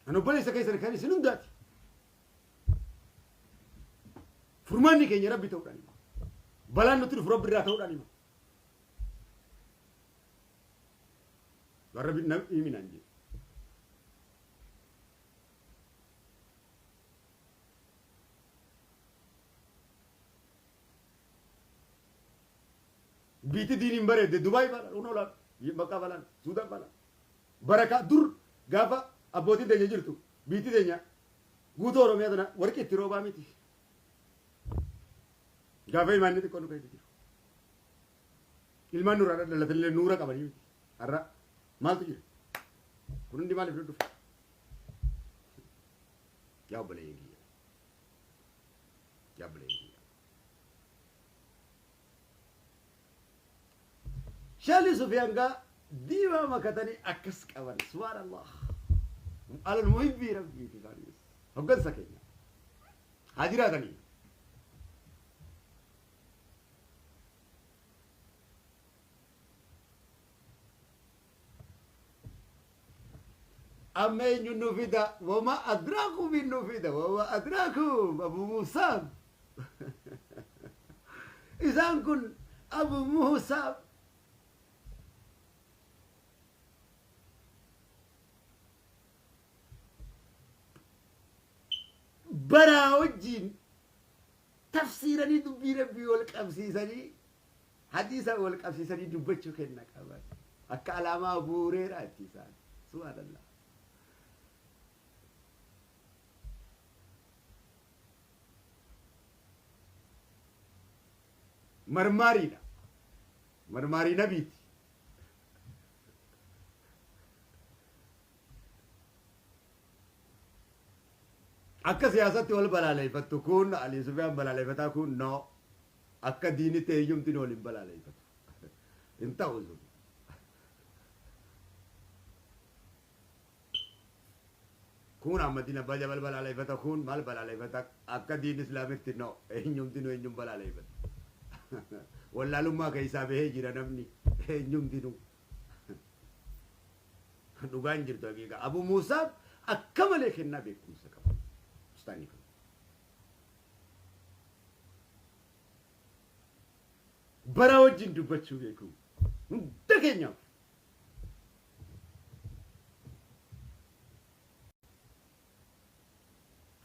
Ani obboleessa keessan kan isin hundaati. Furmaanni keenya rabbi ta'uudhaan hima. Balaan nutti dhufu rabbi irraa ta'uudhaan hima. Waan rabbi nam himinaan jedhe. Biitti diiniin bareedde Dubaay balaan, unoo laal, Makkaa balaan, Suudaan balaan. Barakaa dur gaafa abbootiin teenya jirtu biitti teenya guutuu Oromiyaa tana warqii itti roobaa miti. Gaafa imaanni xiqqoo nu keessa jiru. Ilmaan nurraa dhalatanillee nuura qabanii miti. Har'a maaltu jira? Kun hundi maaliif nu dhufe? Yaa obboleeyyan kiyya. Yaa obboleeyyan kiyya. Shali Sufiyaan gaa diimaa makatanii akkas qaban. Subhaanallah. Alal muhibbii rabbiiti isaanis. Hoggansa keenya. Haa jiraatanii. Amma eenyu nu fida? Wama adraakum nu fida. Wama adraakum Abu Musaab. Isaan kun Abu Musaab. Baraa wajjin tafsiiranii dubbii rabbii wal qabsiisanii hadiisa wal qabsiisanii dubbachuu kenna qaban. Akka alaamaa Abu Hureeraati isaan. Subhaanallah. Marmaariidha. Marmaarii nabiiti. Akka siyaasatti wal balaaleeffattu kun Ali Sufiyaan balaaleeffataa kun no. Akka diinitti eeyyumtiin wal hin balaaleeffatu. Hin ta'u sun. Kun Ahmadiin Abbaa Jabal balaaleeffata kun maal balaaleeffata akka diin islaamitti no eenyumtinuu eenyum balaaleeffatu. Wallaalummaa keessaa bahee jira namni eenyumtinuu. Dhugaan jirtu haqiiqa. Abu Muusaaf akka malee kennaa beekumsa qaba. Ustaanni kun. Bara wajjin dubbachuu beeku. Hunda keenyaaf.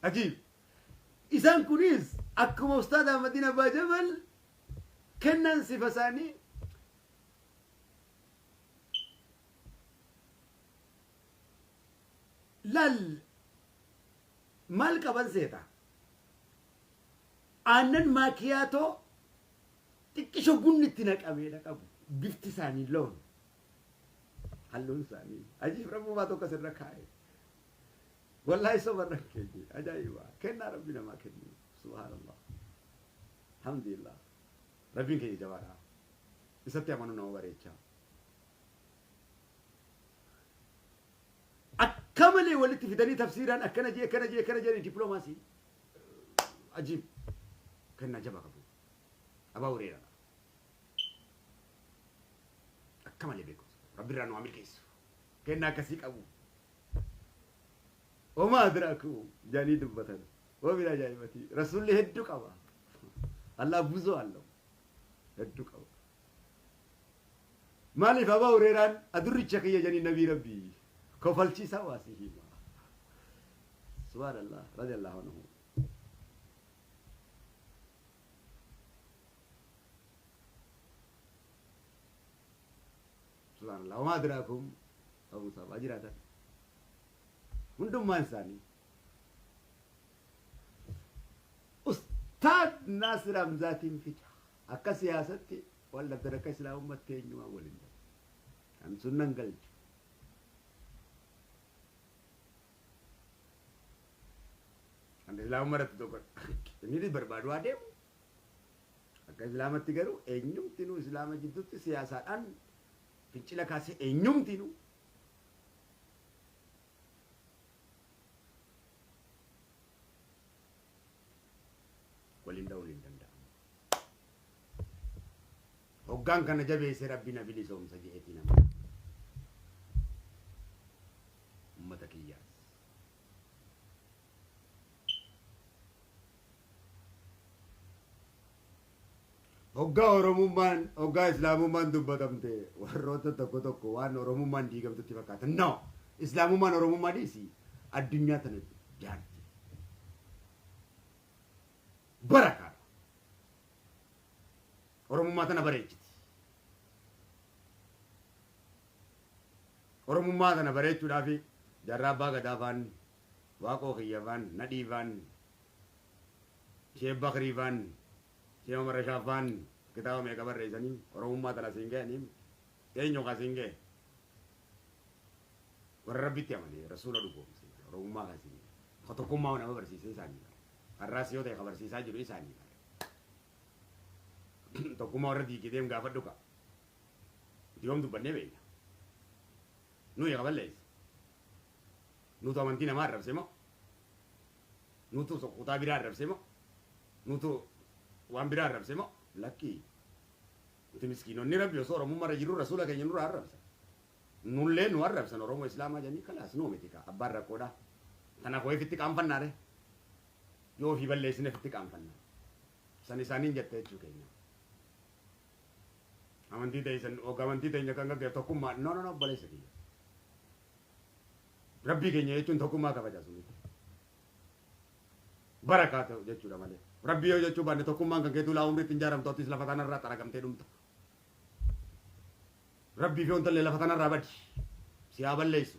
Ajiib. Isaan kunis akkuma Ustaad Ahmadiin Abbaa Jabal kennan sifa isaanii laal maal qaban seeta? Aannan maakiyaatoo xiqqisho bunni itti naqameedha qabu. Bifti isaanii loon. Halluun isaanii. Ajiib rabbumaa tokko asirra kaa'e. Wallaahi soba irra keenye. Ajaa'iba. Kennaa rabbi namaa kennu. Subhaanallah. Alhamdulillah. Rabbiin keenya jabaadha. Isatti amanuu nama bareecha. Akka malee walitti fidanii tafsiiraan akkana jee akkana jee akkana jee dippiloomaasii. Ajiib. Kennaa jabaa qabu. Abaa Hureeraa. Akka malee beekumsa. Rabbi irraa nu haa milkeessu. Kennaa akkasii qabu. Wamaa adraakum jedhanii dubbatan. Wamin ajaa'ibati. Rasuulli hedduu qaba. Allah buzoo allahu. Hedduu qaba. Maaliif Abaa Hureeraan adurricha kiyya jedhanii nabii rabbii kofalchiisaa waa si hima. Subhaanallah radiyallahu anhu. Subhaanallah. Wamaa adraakum Abu Musab jiraatan. Hundummaan isaanii. Ustaad Naasir Hamzaatiin fida. Akka siyaasatti wal dhabdan akka islaamummaatti eenyumaan wal hin dhabu. Kan sunnan galchu. Kan islaamummaa irratti tokko inni barbaadu adeemu. Akka islaamatti garuu eenyumtinuu islaama jidduutti siyaasaadhaan fincila kaasee eenyumtinuu waliin dha'uun hin danda'amu. Hoggaan kana jabeessee rabbi na bilisoomsa je'eeti nama. Ummata kiyyaas. Hoggaa Oromummaan, hoggaa Islaamummaan dubbatamte warroota tokko tokko waan Oromummaan diigamtutti fakkaata. No! Islaamummaan Oromummaa dhiisi addunyaa tana jaarti. Barakaadha. Oromummaa tana bareechiti. Oromummaa tana bareechuudhaaf jaarraa abbaa gadaa faan, waaqoo kiyya faan, nadhii faan, Sheek Bakrii faan, Sheek Umar Rashaad faan kitaaba meeqa barreessanii Oromummaa tana siin ga'anii eenyu ka siin ga'e? Warra Rabbitti amane rasuula dhugoomse Oromummaa kan siin ga'e. Ka tokkummaa nama barsiise isaanii bara. Har'aas yoo ta'e ka barsiisaa jiru isaanii bara. Tokkummaa warra diigee deem gaafadhu ka. Nuti yoom dubbannee beekna? Nuyi ka balleesse. Nutu amantii namaa arrabse moo? Nutu kutaa biraa arrabse moo? Nutu waan biraa arrabse moo? Lakkii. Nuti miskiinonni Rabbi osoo Oromummaa irra jirru rasuula keenya nurraa arrabsa. Nullee nu arrabsan Oromoo Islaamaa jedhanii kalaas nuu miti kaa abbaan rakkoodha. Tanaaf wayifitti qaanfannaare. Yoo ofii balleessine ofitti qaanfanna. San isaaniin jette jechuu keenya. Amantii teessan amantii teenya kan gaggeeffu tokkummaa no no no obboleessa kiyya. Rabbii keenya jechuun tokkummaa kabaja suni. Barakaa ta'u jechuudha malee. Rabbii yoo jechuu baanne tokkummaan kan keetuu laa umriitti hin jaaramtu atis lafa kanarraa xaragamtee dhumta. Rabbii fi wantallee lafa kanarraa badi. Si haa balleessu.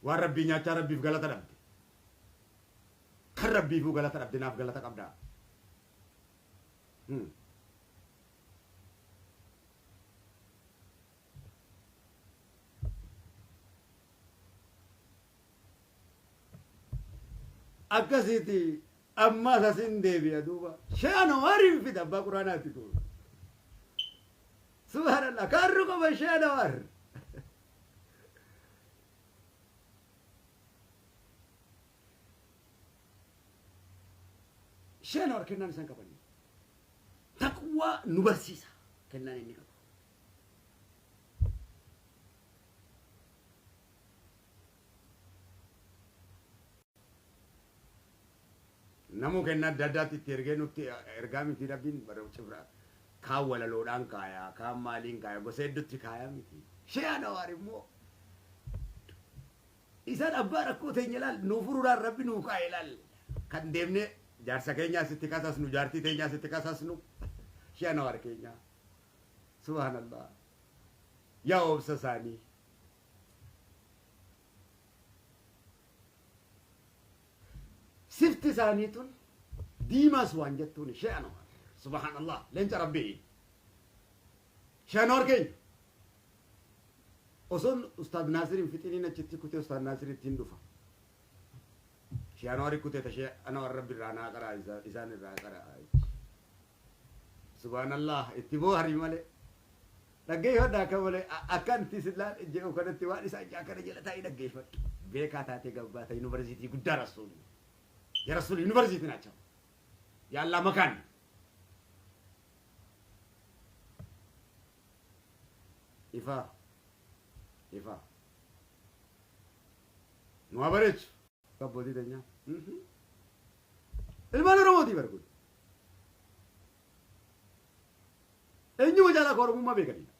Waan rabbii nyaachaa rabbiif galata dhabde. Kan rabbiifuu galata dhabde naaf galata qabdaa. Akkasiiti ammaas asin deebi'a duuba. Shee Anwaariin fida abbaa quraanaati kun. Subhaanallah kaarru qaba Shee Anwaar. Shee Anwaar kennaan isaan qaban. Taqwaa nu barsiisa kennaan inni qabu. Namuu kennaa adda addaatti itti ergee nutti ergaa miti rabbiin bara cibra kaan walaloodhaan kaaya kaan maaliin kaaya gosa hedduutti kaaya miti. Shee Anwaar immoo isaan abbaa rakkoo teenya ilaal nuu furuudhaan rabbi nuu kaa'e ilaal kan deemnee jaarsa keenyaas itti kasasnu jaartii teenyaas itti kasasnu Shee Anwaar keenya subhaanallah yaa obsa isaanii. Sifti isaanii tun diimaas waan jettuun Shee Anwaar subhaanallah leenca rabbii Shee Anwaar keenya. Osoon Ustaad Naasir hin fixiniin achitti kutee Ustaad Naasir ittiin dhufa. Shee Anwaar kutee ta Shee Anwaar rabbi irraa naa qaraa isaan irraa qaraa. Subhaanallah itti booharii malee. Dhaggeeffadha akka malee akka anti sillaan jedhu kanatti waan isaan jaa kana jala taa'ii dhaggeeffadhu. Beekaa taatee gabbaata yuunivarsiitii guddaa rasuuli. Ya rasuuli yuunivarsiitii naachoo. Ya Allah makaan. Ifaa. Ifaa. Nu haa bareechu. Abbootii teenyaa. Ilmaan Oromootii bara kun. Eenyuma caalaa ka Oromummaa beekanidha.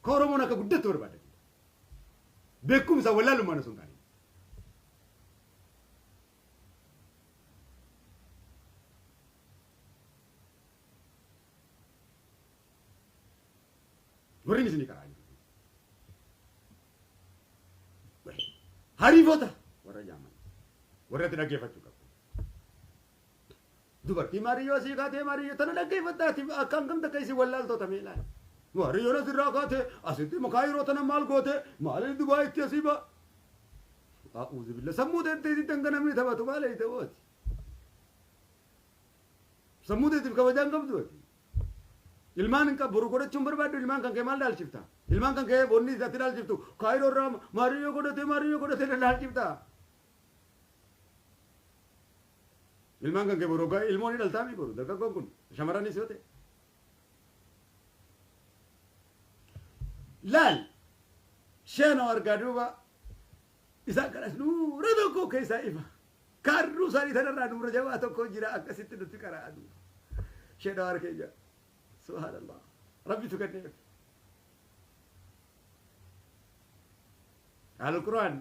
Ka Oromoon akka guddattu barbaadanidha. Beekumsa wallaalummaan osoo hin taane. Warri isinii karaa jiru. Hariifota warra jaaman warra itti dhaggeeffachuu qabu. Dubartii maariyyoo asii kaatee maariyyoo tana dhaggeeffattaati akkam kam takka isin wallaaltota mee ilaali. Maariyyoon asirraa kaatee asitti makaayiroo tana maal goote maaliif Dubaayitti asii ba. A'uuzu billa sammuu teetteetitti hanga namni taphatu maal eeyite booti. Sammuu teetiif kabajaa hin qabdu ati. Ilmaan hin qabu boru godhachuu hin barbaaddu ilmaan kan kee maal dhaalchifta? Ilmaan kan kee bonni ati dhaalchiftu kaayiroo irraa maariyyoo godhatee maariyyoo godhatee na dhaalchifta. Ilmaan kan kee boru hoggaa ilmoo ni dhaltaa mi boru dargaggoon kun shamarranis yoo ta'e. Laal sheenoo argaa duuba isaan kanas nuura tokko keessaa ifa. Kaarruu isaanii tanarraa nuura jabaa tokko jira akkasitti nutti qara'a duuba. Sheenoo arkeenya subhaanallah rabbitu kenneef. Al-Qur'aan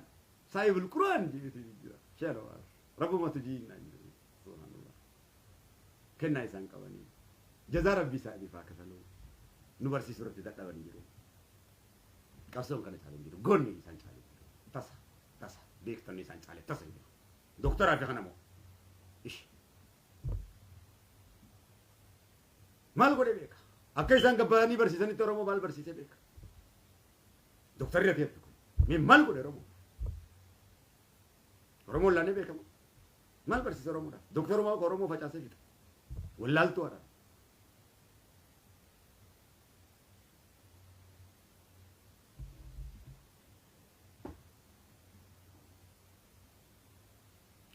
saahibul Qur'aan jedhetu jira. Sheenoo rabbumatu jiinnaan jiru. Subhaanallah. Kennaa isaan qabanii. Jazaa rabbii isaaniif haa kafaluu. Nu barsiisuu irratti dadhabanii jiru. Qabsoon kana caalee hin jiru. Goonni isaan caalee hin jiru. Tasa tasa beektonni isaan caalee tasa hin jiru. Doktoraa fi kana moo. Ish. Maal godhee beeka? Akka isaan gabbaa'anii barsiisanitti Oromoo maal barsiisee beeka? Doktarri ati jettu kun mee maal godhe Oromoo? Oromoon laanee beekama. Maal barsiisa Oromoodhaaf? Doktorumaa akka Oromoo facaasee fixa. Wallaaltuu haadha.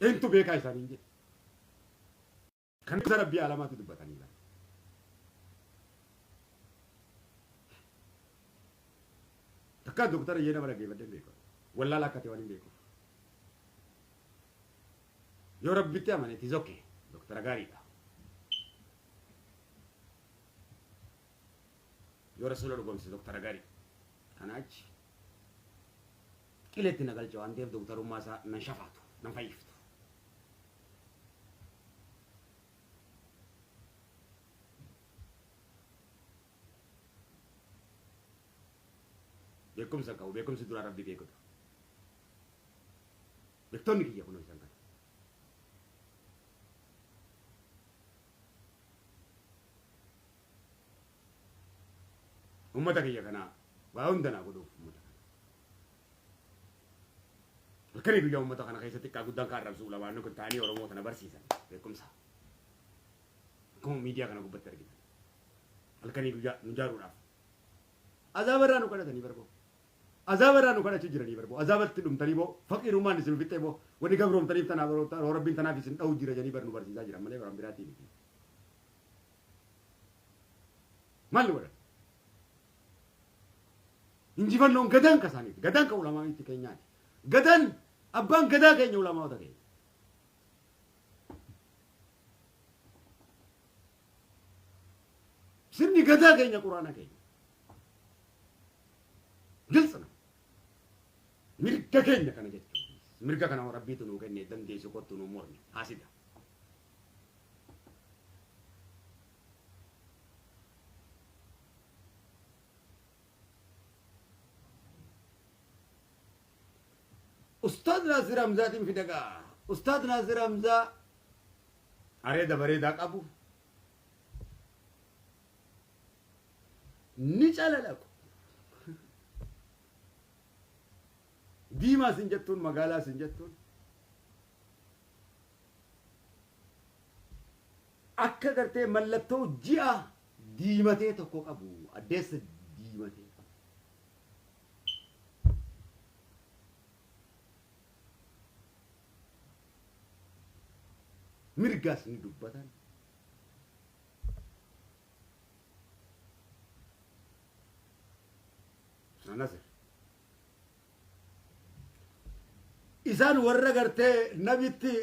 Eentu beekaa isaaniin jedhe. Kan isa rabbii alamaatti dubbatanii bara. Takkaa doktara jee nama dhaggeeffadhee hin beeku. Wallaala akka ta'e waan hin beekuuf. Yoo Rabbitti amane it is okay. Doktara gaariidha. Yoo Rasuula dhugoomse doktara gaarii. Kana achi qileetti na galcha waan ta'eef doktarummaa isaa nan shafaatu, nan fayyiftu. Beekumsa qabu, beekumsi duraa Rabbi beekudha. Beektonni kiyya kunoo isaan kana. Ummata kiyya kana waa hunda naa godhuuf ummata kana. Halkanii guyyaa ummata kana keessa xiqqaa guddaan kan arrabsu ulamaan kun ta'anii Oromoo tana barsiisan beekumsa. Akkuma miidiyaa kana gubbatti argitan. Halkanii guyyaa nu jaaruudhaaf. Azaaba irraa nu kadhatanii barboo. Azaaba irraa nu kadhachuu jiranii barboo. Azaabatti dhumtanii boo faqiirummaan isin fixxee boo wanni gabroomtaniif tanaaf Rabbiin tanaaf isin dha'u jira jedhanii bar nu barsiisaa jiran malee waan biraatii miti. Maal nu godhan? Injifannoon gadaan ka isaaniiti. Gadaan ka ulamaaitti keenyaati. Gadaan abbaan gadaa keenya ulamaa'ota keenya. Sirni gadaa keenya quraana keenya. Giltsi na. Mirga keenya kana jechuun. Mirga kana Rabbiitu nuu kenne dandeessu kottu nuu mormi. Haasida. Ustaaz Naasir Hamzaatiin fidagaa. Ustaaz Naasir Hamzaa areeda bareedaa qabu. Ni calalaqu. Diimaa sin jettuun magaalaa sin jettuun. Akka gartee mallattoo ji'a diimatee tokko qabu addeessa diimatee qabu. Mirgaas ni dubbatan. Nasir. Isaan warra gartee nabitti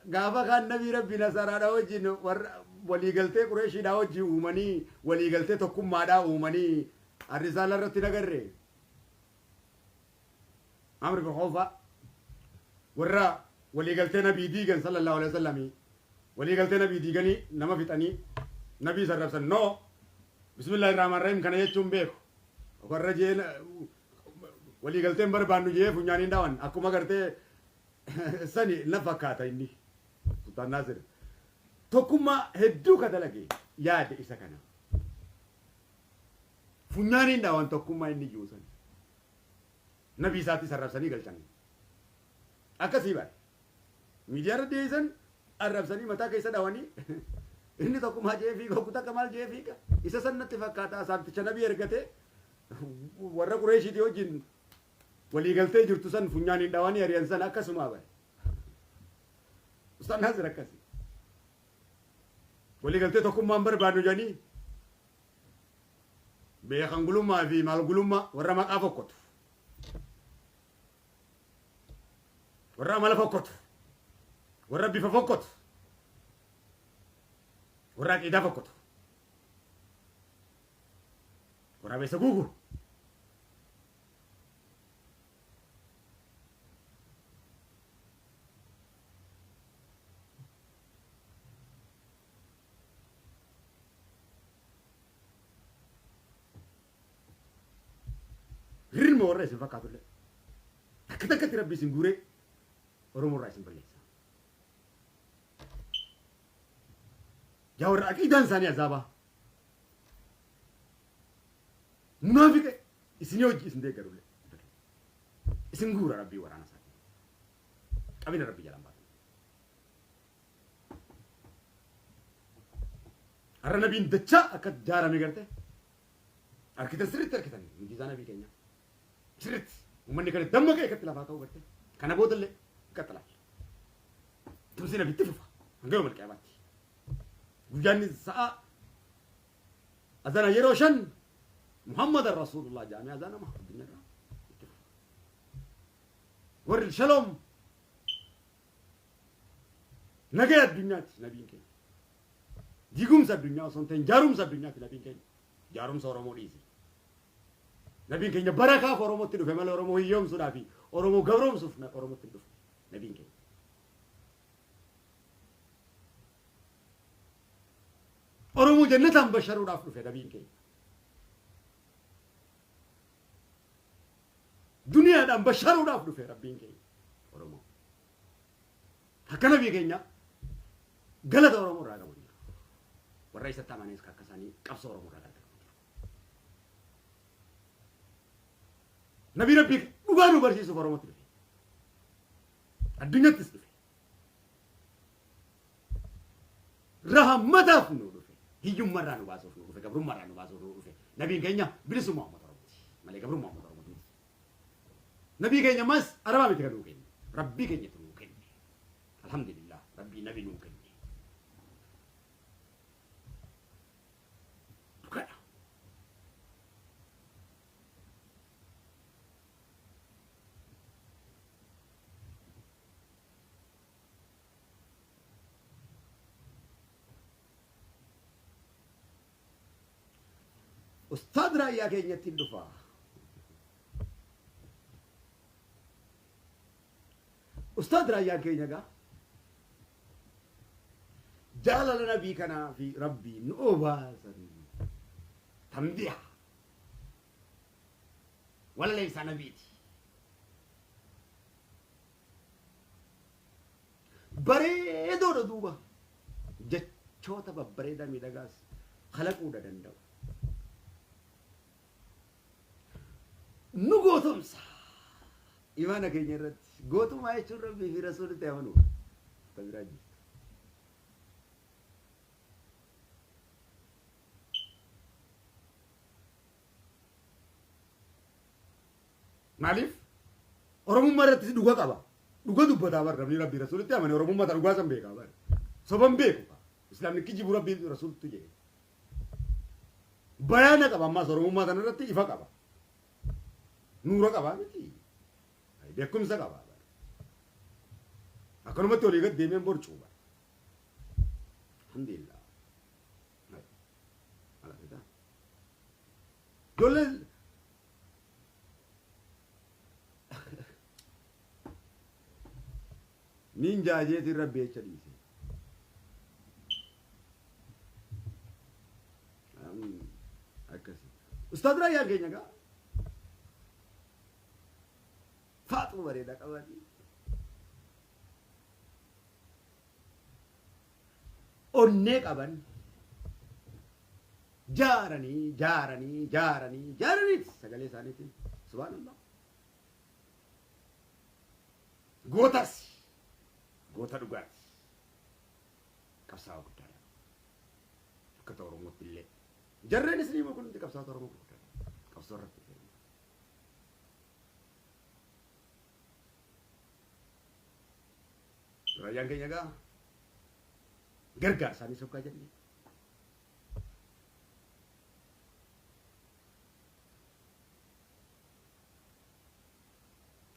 gaafa kaan nabii Rabbi nasaraadha wajjin warra waliigaltee Qureeshiidhaa wajjin uumanii waliigaltee tokkummaadhaa uumanii arrisaala irratti nagarre. Amr bin Khawfa warra waliigaltee nabii diigan sallallahu alaihi wasallam waliigaltee nabii diiganii nama fixanii nabii sarrabsan no bismillahir rahmanir rahim kana jechuun beeku warra jeen waliigalteen barbaannu jee funyaaniin dhawan akkuma gartee sani na fakkaata inni Sultaan Naasir tokkummaa hedduu ka dalage yaada isa kana funyaaniin dhawan tokkummaa inni jiru sani nabii isaatti sarrabsanii galchan akkasii bare miidiyaa irra dhiyeessan arrabsanii mataa keessa dhawanii inni tokkummaa jee fiiga kutaa takka maal jee fiiga isa san natti fakkaata saabticha nabii ergatee warra Qureeshiitii wajjin waliigaltee jirtu san funyaaniin dhawanii ari'an san akkasumaa bare. Ustaan Naasir akkasi. Waliigaltee tokkummaan barbaadnu jedhanii beekan gulummaa fi maal gulummaa warra maqaa fokkotu. Warra amala fokkotu. Warra bifa fokkotu. Warra aqiidaa fokkotu. Waraabessa guugu. Rirma warra isin fakkaatullee. Takka takkatti rabbi isin guuree Oromoo irraa isin balleessa. Yaa warra aqiidaan isaanii azaabaa. Munaafiqa isinii hojii isin deeggarullee. Isin guura rabbii waraana isaatiin. Qabina rabbii jalaan baatan. Har'a nabiin dachaa akka jaarame garte. Arkitan sirriitti arkitan mujizaa nabii keenyaa. Sirriitti uummanni kana dammaqee akkatti lafaa ka'u garte. Kana boodallee qaxxalaa. Tumsi nabitti fufa hanga yooma qiyaamaatti. Guyyaan sa'a azana yeroo 5 Muhammadan Rasulullah jedhamee azanama addunyaarraa. Warri shaloom nagaya addunyaati nabiin keenya. Diigumsa addunyaa osoo hin ta'in jaarumsa addunyaati nabiin keenya. Jaarumsa Oromoo dhiisi. Nabiin keenya barakaaf Oromootti dhufe malee Oromoo hiyyoomsuudhaa fi Oromoo gabroomsuuf Oromootti hin dhufne nabiin keenya. Oromoo jannataan basharuudhaaf dhufe nabiin keenya. Duniyaadhaan basharuudhaaf dhufe rabbiin keenya. Oromoo. Akka nabii keenya galata Oromoo irraa qabu jiru. Warra isatti amanees akka isaanii qabsoo Oromoo irraa galata qabu jiru. Nabii rabbii dhugaa nu barsiisuuf Oromootti dhufe. Addunyattis dhufe. Rahammataaf nu dhufe. Hiyyummarraa nu baasuuf nu dhufe. Gabrummaarraa nu baasuuf nu dhufe. Nabiin keenya bilisummaa uummata Oromooti. Malee gabrummaa uummata Oromooti miti. Nabii keenya mas arabaa miti kan nuu kenne. Rabbii keenyatu nuu kenne. Alhamdulillah rabbii nabi nuu kenne. Dhugaadha. Ustaad Raayyaa keenyatti hin dhufa. Ustaad Raayyaan keenya gaa jaalala nabii kanaa fi rabbii nu obaasan tambiha walaleessaa nabiiti. Bareedoodha duuba jechoota babbareedaa miidhagaas kalaquudha danda'u. Nu gootomsa. Imaana keenya irratti gootummaa jechuun rabbii fi rasuulitti amanuudha. Ta biraa jirtu. Maaliif? Oromummaa irrattis dhuga qaba. Dhuga dubbataa bar namni rabbii rasuulitti amane oromummaa ta dhugaa san beekaa bar. Soban beeku. Islaamni kijibu rabbii rasuultu jedhe. Bayaana qaba ammaas oromummaa sana irratti ifa qaba. Nuura qaba miti. Beekumsa qaba. Akkanumatti olii gad deemeen borcuu bar. Alhamdulillah. Ijoollee niin jaajeetiin rabbi jecha dhiise. Akkasi. Ustaad Raayyaan keenya gaa faaxuu bareedaa qabanii. Onnee qaban jaaranii jaaranii jaaranii jaaraniiti sagalee isaaniitiin subhaanallah. Gootas goota dhugaati. Qabsaa'aa guddaadha. Akka ta'u Oromootti illee. Jarreen isinii kun hundi qabsaa'ota Oromoo gurguddaadha. Qabsoo irratti. Raayyaan keenya egaa gargaarsa sokkaa jenne.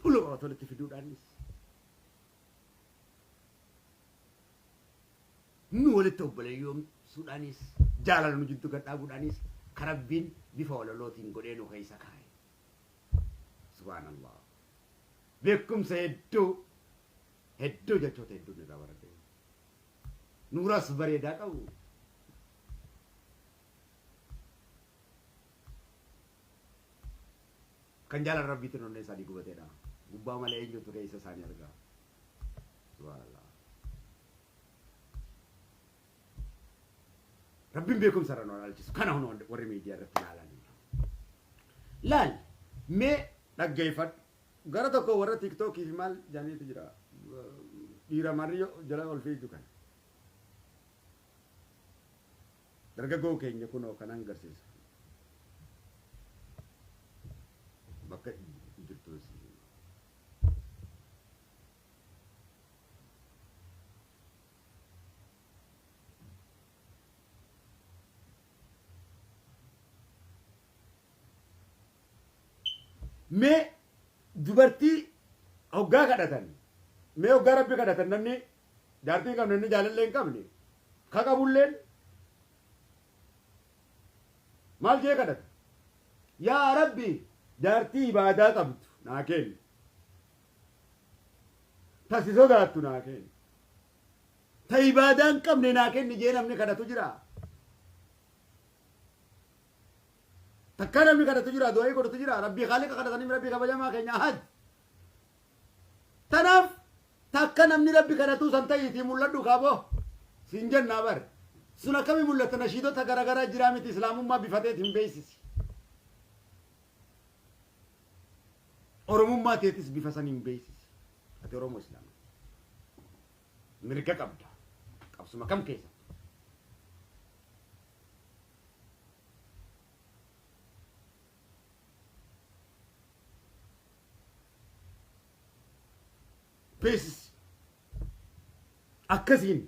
Ulama walitti fiduudhaanis nu walitti obboleeyyoomsuudhaanis jaalala nu jidduu gad dhaabuudhaanis karabbiin bifa walalootiin godhee nu keessa kaa'e. Subhaanallah. Beekumsa hedduu hedduu jechoota hedduun irraa baradhe. Nuuraas bareedaa qabu. Kan jaalala rabbiitiin onnee isaanii gubateedha. Gubbaa malee eenyutu keessa isaanii argaa. Subhaanallah. Rabbiin beekumsa irra nu ilaalchisu. Kana hunda warri miidiyaa irratti ilaalan. Laal mee dhaggeeffadhu. Gara tokko warra tiiktookii fi maal jedhaniitu jira. Dhiira marri jala ol fiigu kana. Dargaggoo keenya kunoo kanan agarsiisa. Bakka jirtu mee dubartii Hoggaa kadhatan mee hoggaa Rabbi kadhatan namni jaartii hin qabne, namni jaalallee hin qabne ka qabulleen maal jee kadhata? Yaa Rabbi, jaartii ibaadaa qabdu naa kenni, ta si sodaattu naa kenni, ta ibaadaa hin qabne naa kenni jee namni kadhatu jira? Takka namni kadhatu jira? Du'aa'ii godhatu jira? Rabbii Khaaliqa kadhatanii, Rabbii kabajamaa keenya ahad. Tanaaf takka namni Rabbi kadhatuu san ta'iitii mul'adhu kaaboo siin jennaa bar. Sun akkami mul'atta? Nashiidota garagaraa jiraa miti? Islaamummaa bifateet hin beeksisi. Oromummaa teetis bifa san hin beeksisi. Ati Oromoo Islaamaa mirga qabda qabsuma kam keessatti. Beeksisi. Akkasiin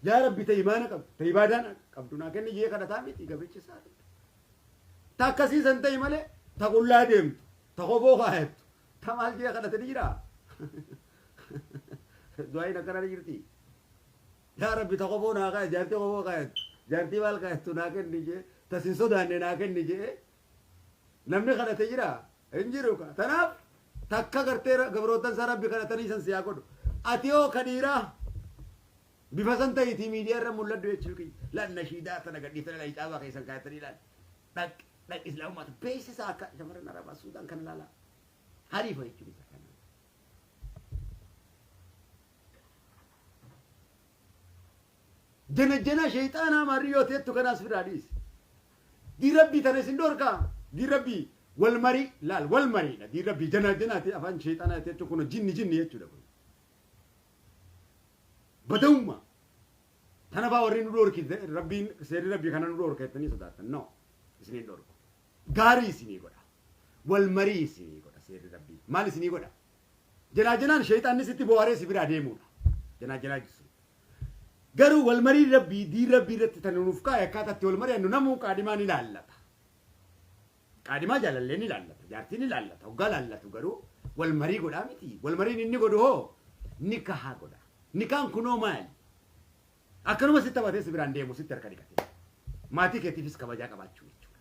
yaa Rabbi, ta imaana qabdu, ta ibaadaan qabdu naa kenni jee kadhataa miti gabrichi isaa? Ta akkasii san ta'i malee ta qullaa deemtu, ta kofoo kaayattu, ta maal jee kadhate ni jiraa? Du'aayin akkana ni jirti? Yaa Rabbi, ta kofoo naa kaaya, jaartii kofoo kaayattu, jaartii maal kaayattu naa kenni jee, ta sin sodaanne naa kenni jee namni kadhate jira? Hin jiru ka. Tanaaf takka gartee gabrootan isaa Rabbi kadhatanii san siyaa godhu. Ati hoo ka dhiiraa bifa san ta'iitii miidiyaa irra mul'adhu jechuu kiyya. Laal, nashiidaa tana gadhiiftanii, laal, hijaabaa keessan kaayatanii, laal, dhaq dhaq, islaamummaa beeksisa akka shamarran Arabaa Suudaan kana laalaa hariifa jechuun isa kana. Jana jana sheexaanaa maarriyyoo teettu kanaas firaa dhiisi. Diin Rabbii tana isin dhorkaa. Diin Rabbii wal marii laal, wal mariidha. Diin Rabbii jana janaati afaan sheexaanaa teettu kun jinni jinni jechuudha kun. Badawummaa. Tana faa warri nu dhorki, Rabbiin seerri Rabbii kana nu dhorka jettanii sodaattan. No. Isiniin dhorku. Gaarii isinii godha. Wal marii isinii godha seerri Rabbii. Maal isinii godha? Janaa janaan sheexaanni sitti bohaaree si biraa deemuudha. Janaa janaa jisu. Garuu wal mariin Rabbii diin Rabbii irratti tan nuuf kaa'e akkaataa itti wal mari'annu namuu qaadhimaa ni laallata. Qaadhimaa jaalallee ni laallata. Jaartii ni laallata. Hoggaa laallatu garuu wal marii godhaa miti. Wal mariin inni godhu hoo nikahaa godha. Nikaan kunoo maali? Akkanuma sitti taphatee si biraan deemu, sitti harka dhiqatee. Maatii keetiifis kabajaa qabaachuu jechuudha.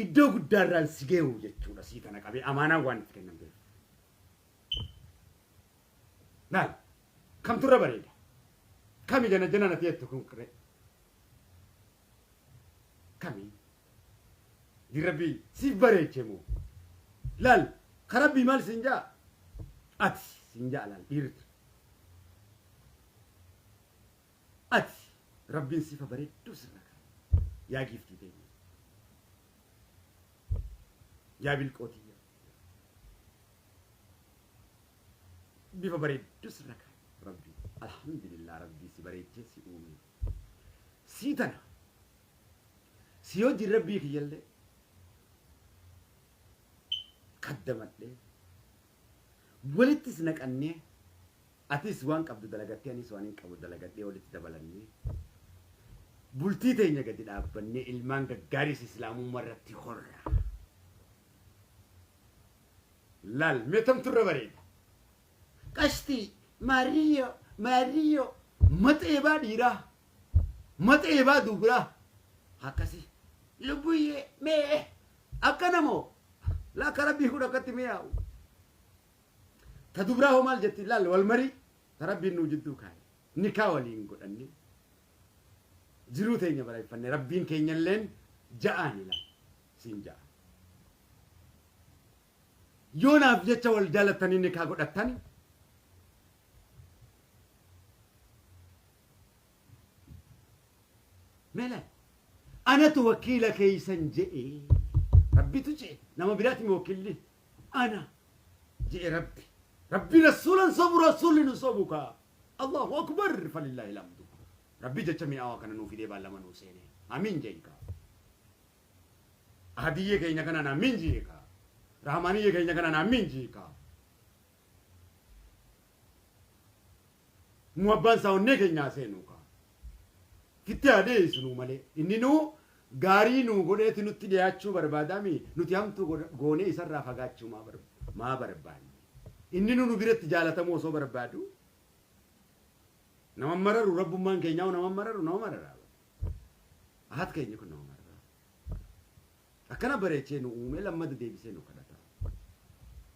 Iddoo guddaarraan si geewu jechuudha, sii tana qabee amaanaan waan itti kennamteef. Laal, kamtu irra bareeda? Kami jana jana nati jettu kun qiree? Kami? Diin Rabbii siif bareeche moo? Laal, ka Rabbii maal siin jaa? Ati siin jaa, laal dhiirri. Ati Rabbiin sifa bareedduu sirra kaa'e. Yaa giiftii teenya. Yaa bilqootiyya. Bifa bareedduu sirra kaa'e Rabbi. Alhamdulillah, Rabbii si bareechee si uume. Sii tana. Si wajjin Rabbii kiyyallee kaddamadhee walittis naqannee, atis waan qabdu dalagattee, anis waan hin qabu dalagadhee, walitti dabalannee bultii teenya gadi dhaabbannee ilmaan gaggaariis islaamummaa irratti horra. Laal, mee tamtu irra bareeda? Qashtii maarriyyoo maarriyyoo maxeebaa dhiiraa, maxeebaa dubraa akkasii, lubbuyyee mee akkana moo? Laakka Rabbii kun akkatti mi'aawu. Ta dubraa hoo maal jetti? Laal, wal marii ta Rabbiin nuu jidduu kaa'e. Nikaa waliin godhanne jiruu teenya bareeffanne, Rabbiin keenyalleen ja'aani, laal, siin ja'a. Yoo naaf jecha wal jaalattanii nikaa godhattan, mee laal, anatu wakiila keeysan je'e. Rabbitu je'e, nama biraati wakiilli ana je'e Rabbi. Rabbi rasuulan sobu, rasuulli nu sobu kaa. Allahu akbar, falillaahi alhamdu. Rabbi jecha mi'aawaa kana nuu fidee baallama nuu seene. Amiin je'i kaa. Ahadiyyee keenya kanaan amiin je'e kaa. Rahmaaniyyee keenya kanaan amiin je'e kaa. Nu abbaan isaa onnee keenyaa seenuu kaa. Fitti haa dhiyeessu nuu malee. Inni nuu gaarii nuu godheeti nutti dhiyaachuu barbaadami, nuti hamtuu goonee isarraa fagaachuu maa Maa barbaanne? Inni nu biratti jaalatamu osoo barbaadu nama mararu rabbummaan keenyaa nama mararu nama marara. Ahad keenya kun nama marara. Akkana bareechee nu uume lammata deebisee nu kadhata.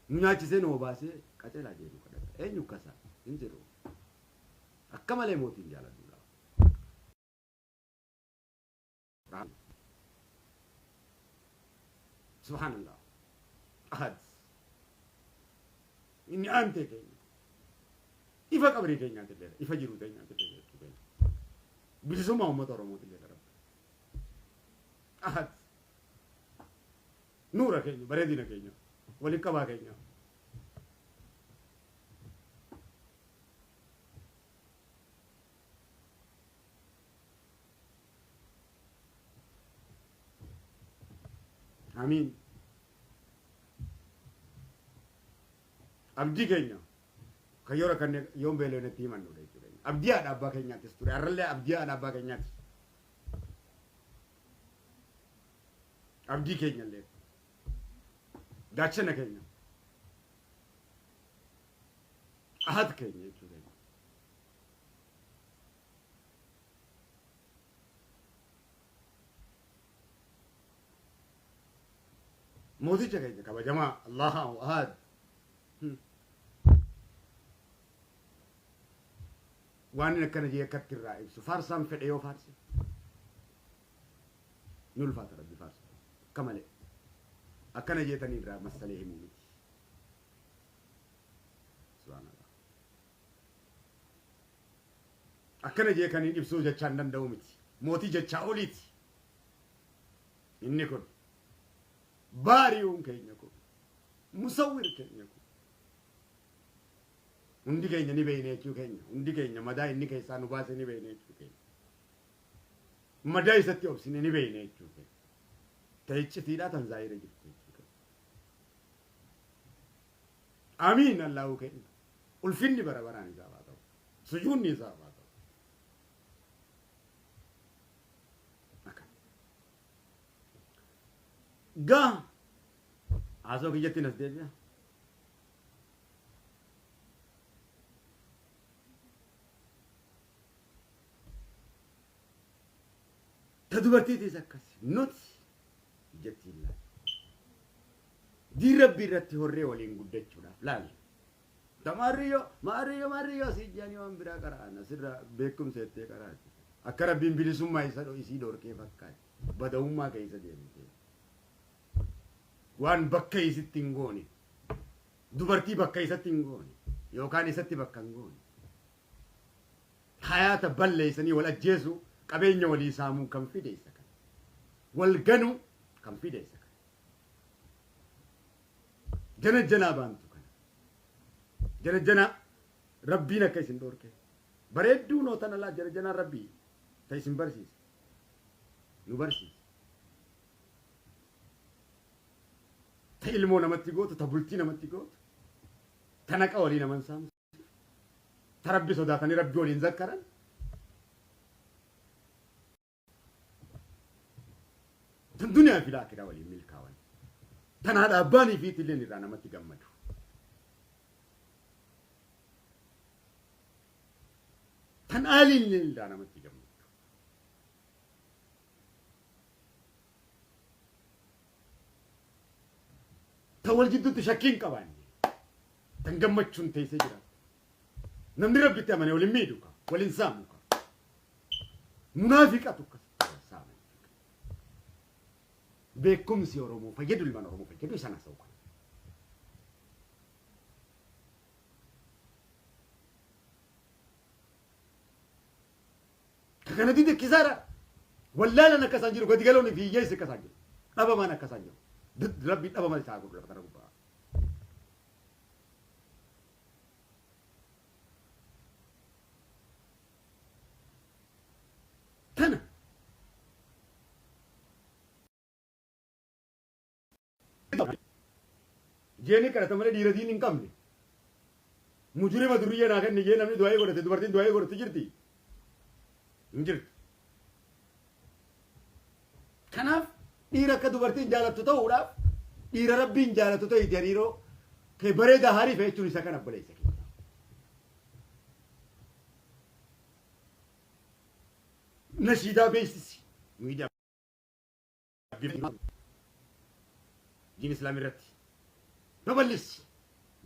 Nu nyaachisee nu obaasee qaceelaa jee nu kadhata. Eenyu akkasa? Hin jiru. Akka malee mootiin jaaladhuudha. Subhaanallah. Ahad. Inni aantee keenya. Ifa qabrii keenyaatti illee ifa jiruu keenyaatti illee jechuu keenya. Bilisummaa uummata Oromootti illee rabbi. Ahad. Nuura keenya bareedina keenya waliin qabaa keenya. Amiin. Abdii keenya kan yeroo kan yoon beelofnetti himannudha jechuudha. Abdii haadha abbaa keenyaattis ture. Har'allee abdii haadha abbaa keenyaattis. Abdii keenya illee. Gaachana keenya. Ahad keenya jechuudha. Mooticha keenya kabajamaa Allahu ahad. Waan inni akkana jee akkatti irraa ibsu faarsaan fedhe yoo faarse ni ulfaata rabbi faarsa akka malee akkana jeetanii irraa massalee himuu miti. Subhaanallah. Akkana jee kan hin ibsuu jechaan danda'u miti. Mootii jechaa oliiti. Inni kun baari'uun keenya kun musawwir keenya kun hundi keenya ni beekna jechuu keenya hundi keenya madaa inni keessaa nu baase ni beekna jechuu keenya madaa isatti obsine ni beekna jechuu keenya ta iccitiidhaa tan zaahira jirtu jechuu keenya amiin allahu keenya ulfinni bara baraan isaaf haa ta'u sujuudni isaaf haa ta'u Akka. Gaa haasoo kiyyatti nas deebi'a. Ta dubartiitiis akkas nuti jettiin laal. Diin rabbii irratti horree waliin guddachuudhaaf laal. Ta maarriyyoo maarriyyoo maarriyyoo si jedhanii waan biraa qara'an asirra beekumsa jettee qaraati. Akka rabbiin bilisummaa isa isii dhorkee fakkaatti. Badawummaa keessa deemte. Waan bakka isitti hin goone. Dubartii bakka isatti hin goone. Yookaan isatti bakka hin goone. Hayaata balleessanii wal ajjeesuu qabeenya walii saamuu kan fide isa kana. Wal ganuu kan fide isa kana. Jana janaa baantu kana. Jana janaa rabbiin akka isin dhorke. Bareedduu noo tana laa jana janaa rabbii ta isin barsiise. Nu barsiise. Ta ilmoo namatti gootu, ta bultii namatti gootu, ta naqa walii naman saamsu, ta rabbi sodaatanii rabbi waliin zakkaran. Tan duniyaa fi laakiraa waliin milkaawan. Tan haadha abbaanii fi itilleen irraa namatti gammadu. Tan aaliin irraa namatti gammadu. Tan wal jidduutti shakkii hin qabaanne. Tan gammachuun teessee jiraattu. Namni rabbitti amane wal hin miidhu ka, wal hin saamu ka. Munaafiqatu akkas wal saama jechuudha. Beekumsi Oromoo fayyadu ilmaan Oromoo fayyadu isaan haasa'u kana. Ka kana dide kisaara. Wallaalan akka isaan jiru gadi galoon fi hiyyeessi akka isaan jiru. Dhabamaan akka isaan jiru. Rabbi dhabama isaa godhu lafa kana gubbaa. Tana. Jeeni kadhata malee dhiira diin hin qabne. Mujrima durriyyee naa kenni jee namni du'aa'ii godhate dubartiin du'aa'ii godhate jirti. Hin jirtu. Kanaaf dhiira akka dubartiin jaalattu ta'uudhaaf dhiira rabbiin jaalattu ta'e hariiroo Kee bareedaa hariifa jechuun isa kana obboleessa keenya. Nashiidaa beeksisi. Miidiyaa diin islaam irratti babal'isi.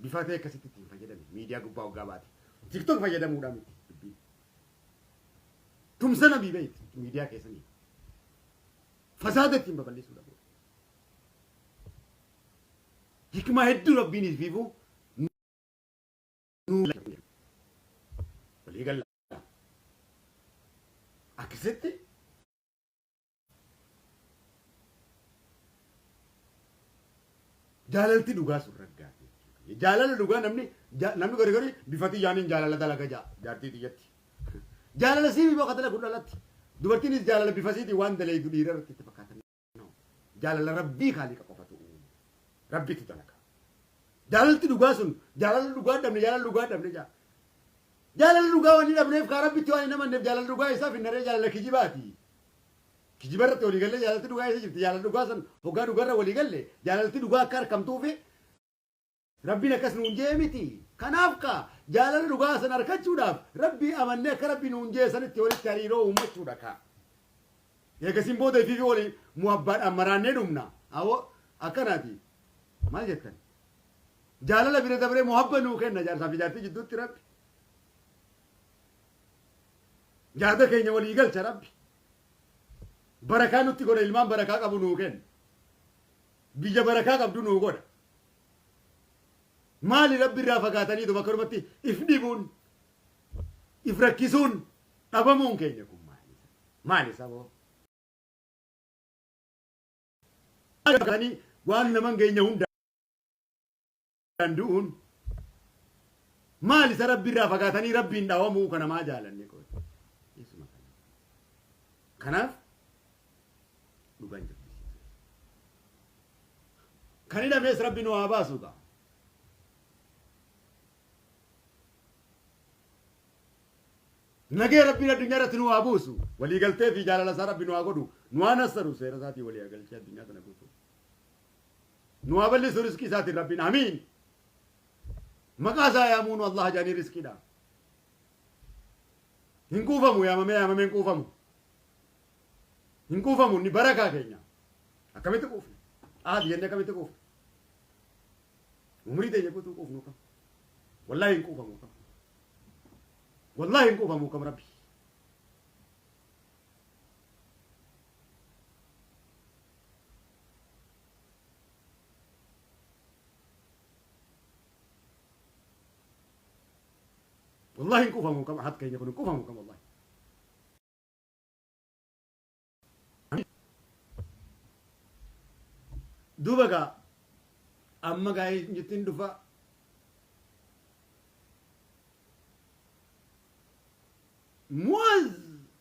Bifa ta'e akkasitti ittiin fayyadame miidiyaa gubbaa hoggaa baate. TikTok fayyadamuudhaan miti dubbiin. Tumsa nabii beekti miidiyaa keessanii. Fasaada ittiin babal'isuudha. Hikmaa hedduu rabbiin ifiifuu nuu walii galla. Akkasitti jaalalti dhugaa sun raggaate jechuudha. Jaalala dhugaa namni namni gari gari bifa xiyyaaniin jaalala dalaga jaa jaartii xiyyatti. Jaalala sii bifa akka dalagu dhalatti. Dubartiinis jaalala bifa siitiin waan dalaydu dhiira irratti itti fakkaatan. Jaalala rabbii kaaliqa qofatu uume. Rabbitu dalaga. Jaalalti dhugaa sun jaalala dhugaa dhabne jaalala dhugaa dhabne jaa. Jaalala dhugaa waan hin dhabneef kaa rabbitti waan hin amanneef jaalala dhugaa isaaf hin naree jaalala kijibaati. Kijiba irratti walii gallee jaalalti dhugaa eessa jirti? Jaalala dhugaa san hoggaa dhugarra walii galle jaalalti dhugaa akka arkamtuufi Rabbiin akkas nuun je'e miti. Kanaaf kaa jaalala dhugaa san arkachuudhaaf Rabbii amannee akka Rabbi nuun je'e sanitti walitti hariiroo uummachuudha kaa. Eegasiin booda ifiifi wali muhabbaadhaan maraannee dhumna. Awoo akkanaati. Maal jettan? Jaalala bira dabree muhabba nuu kenna jaarsaa fi jaartii jidduutti Rabbi. Yaada keenya walii galcha Rabbi. Barakaa nutti godha ilmaan barakaa qabu nuu kenna. Biyya barakaa qabdu nuu godha. Maali Rabbi irraa fagaataniituma akkanumatti if dhibuun, if rakkisuun, dhabamuun keenya kun maali? Maali saboo? Fagaatanii waan naman keenya hundaan du'uun maali isa Rabbi irraa fagaatanii Rabbiin dhawamuu kana maa jaalanne qoy? Isuma kana. Kanaaf dhugaan jirti. Kan hidhames Rabbi nu haa baasu gaa. Nagee Rabbiin addunyaa irratti nu haa buusu. Waliigaltee fi jaalala isaa Rabbi nu haa godhu. Nu haa nassaru seera isaatii walii haa galchee addunyaa tana guutuu. Nu haa bal'isu riskii isaatiin Rabbiin. Amiin. Maqaa isaa yaamuun Allah jaanii riskiidha. Hin quufamu yaamamee yaamamee hin quufamu. Hin quufamu inni barakaa keenya. Akkamitti quufna? Aadi jennee akkamitti quufna? Umrii teenya guutuu quufnu kam? Wallaahi hin quufamu kam? Wallaahi hin quufamu kam Rabbi? Wallaahi hin quufamu kam ahad keenya kun hin quufamu kam wallaahi. Duuba gaa amma gaa eenyuttiin dhufa Mu'az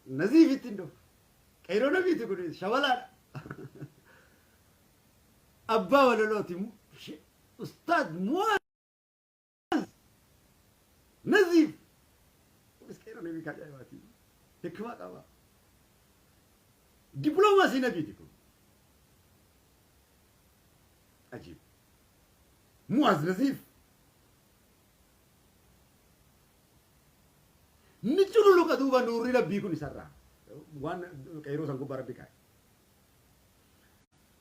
Naziifittiin dhufa. Qeyroo nabiiti kun shabalaadha. Abbaa walalooti Ustaad Mu'az Naziif kunis qeerroo nabii ka ajaa'ibaati. Hikmaa qaba. Dippiloomaasii nabiiti kun. Ajiib. Mu'az Naziif. Ni cululuqa duuba nuurri rabbii kun isarraa. Waan qeerroo san gubbaa rabbi kaa'e.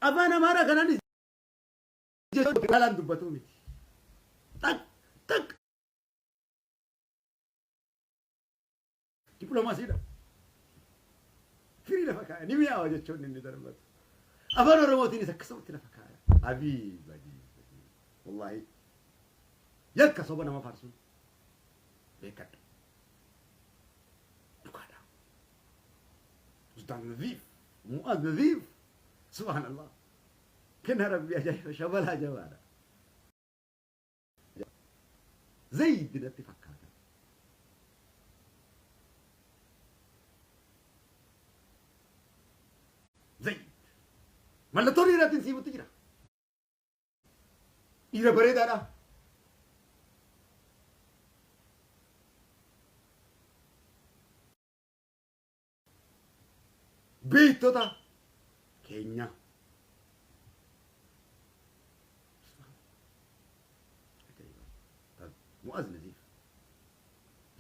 Afaan Amaaraa kanaanis jechuun haalaan dubbatuu miti. Xaq xaq. Dippiloomaasiidha. Firii lafa kaaya ni mi'aawa jechoonni inni darbatu. Afaan Oromootiinis akkasumatti lafa kaaya. Abiib ajiib ajiib. Wallaahi yakka soba nama faarsuun beekadhu. Dhugaadha. Ustaaz Naziif, Mu'aaz Naziif, subhaanallah. Kennaa rabbii ajaa'iba shabalaa jabaadha. Zayd natti fakkaata. Zayd. Mallattoo dhiiraatiin siimutti jira. Dhiira bareedaadha. Beektota keenya.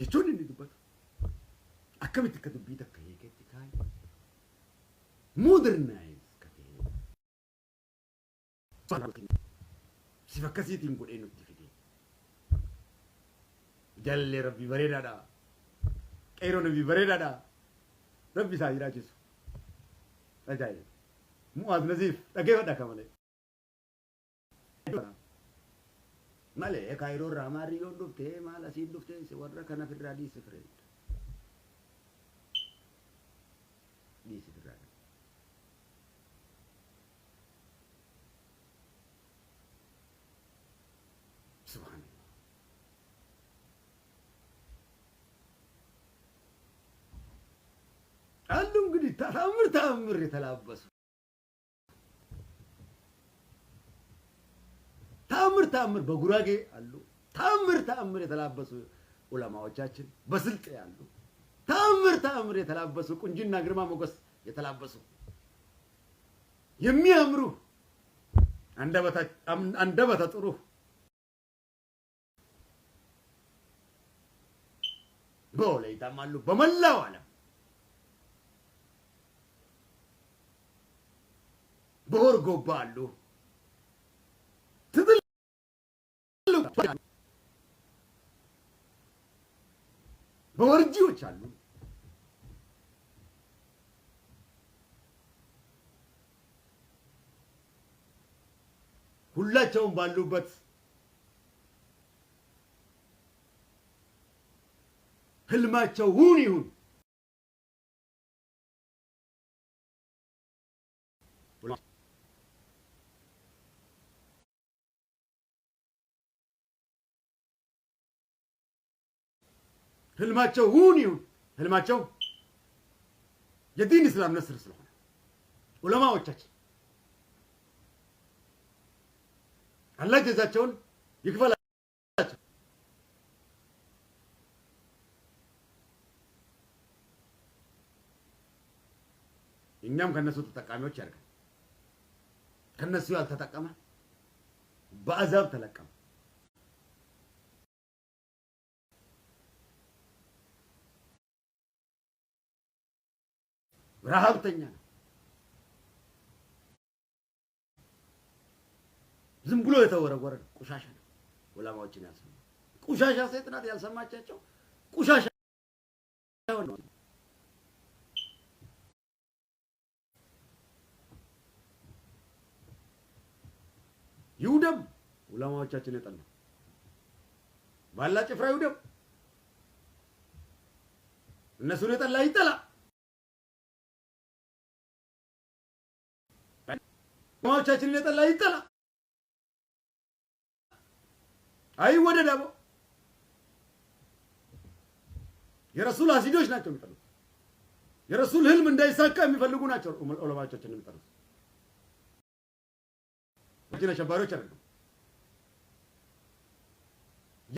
Jechoonni inni dubbatu akkamitti akka dubbii takka hiiketti kaa'e modernize ka ta'e sifa akkasiitiin godhee nutti fide. Jallee Rabbii bareedaadha. Qeeroon Rabbii bareedaadha. Rabbi isaa jiraachisu. Ajaa'iba. Mu'aaz Naziif dhaggeeffadha akka malee. Malee Kaayiroo irraa maariyyoon dhufte maal asiin dhufte si warra kana firraa dhiisi friend. Dhiisi firraa. Subhanallah. አሉ እንግዲህ ተአምር ተአምር የተላበሱ ተአምር ተአምር በጉራጌ አሉ። ተአምር ተአምር የተላበሱ ዑለማዎቻችን በስልጤ አሉ። ተአምር ተአምር የተላበሱ ቁንጅና ግርማ ሞገስ የተላበሱ የሚያምሩ አንደበተ ጥሩ በወላይታም አሉ፣ በመላው ዓለም በሆርጎባ አሉ። በወርጂዎች አሉ። ሁላቸውም ባሉበት ህልማቸው እውን ይሁን። ህልማቸው እውን ይሁን። ህልማቸው የዲን እስላም ነስር ስለሆነ ዑለማዎቻችን አላህ ጀዛቸውን ይክፈላቸው። እኛም ከነሱ ተጠቃሚዎች ያድርገን። ከነሱ ያልተጠቀመ በአዛብ ተለቀመ። ረሀብተኛ ነው። ዝም ብሎ የተወረወረ ነው። ቆሻሻ ነው። ዑለማዎችን ያልሰማ ቆሻሻ ሴት ናት ያልሰማቻቸው ቆሻሻ ነው። ይውደም ዑለማዎቻችን የጠላ ባላ ጭፍራ ይውደም። እነሱን የጠላ ይጠላ። ዑለማዎቻችንን የጠላ ይጠላ። አይወደድ አቦ የረሱል ሀሲዶች ናቸው የሚጠሉት። የረሱል ህልም እንዳይሳካ የሚፈልጉ ናቸው ዑለማዎቻችን የሚጠሉት። አሸባሪዎች አይደሉም።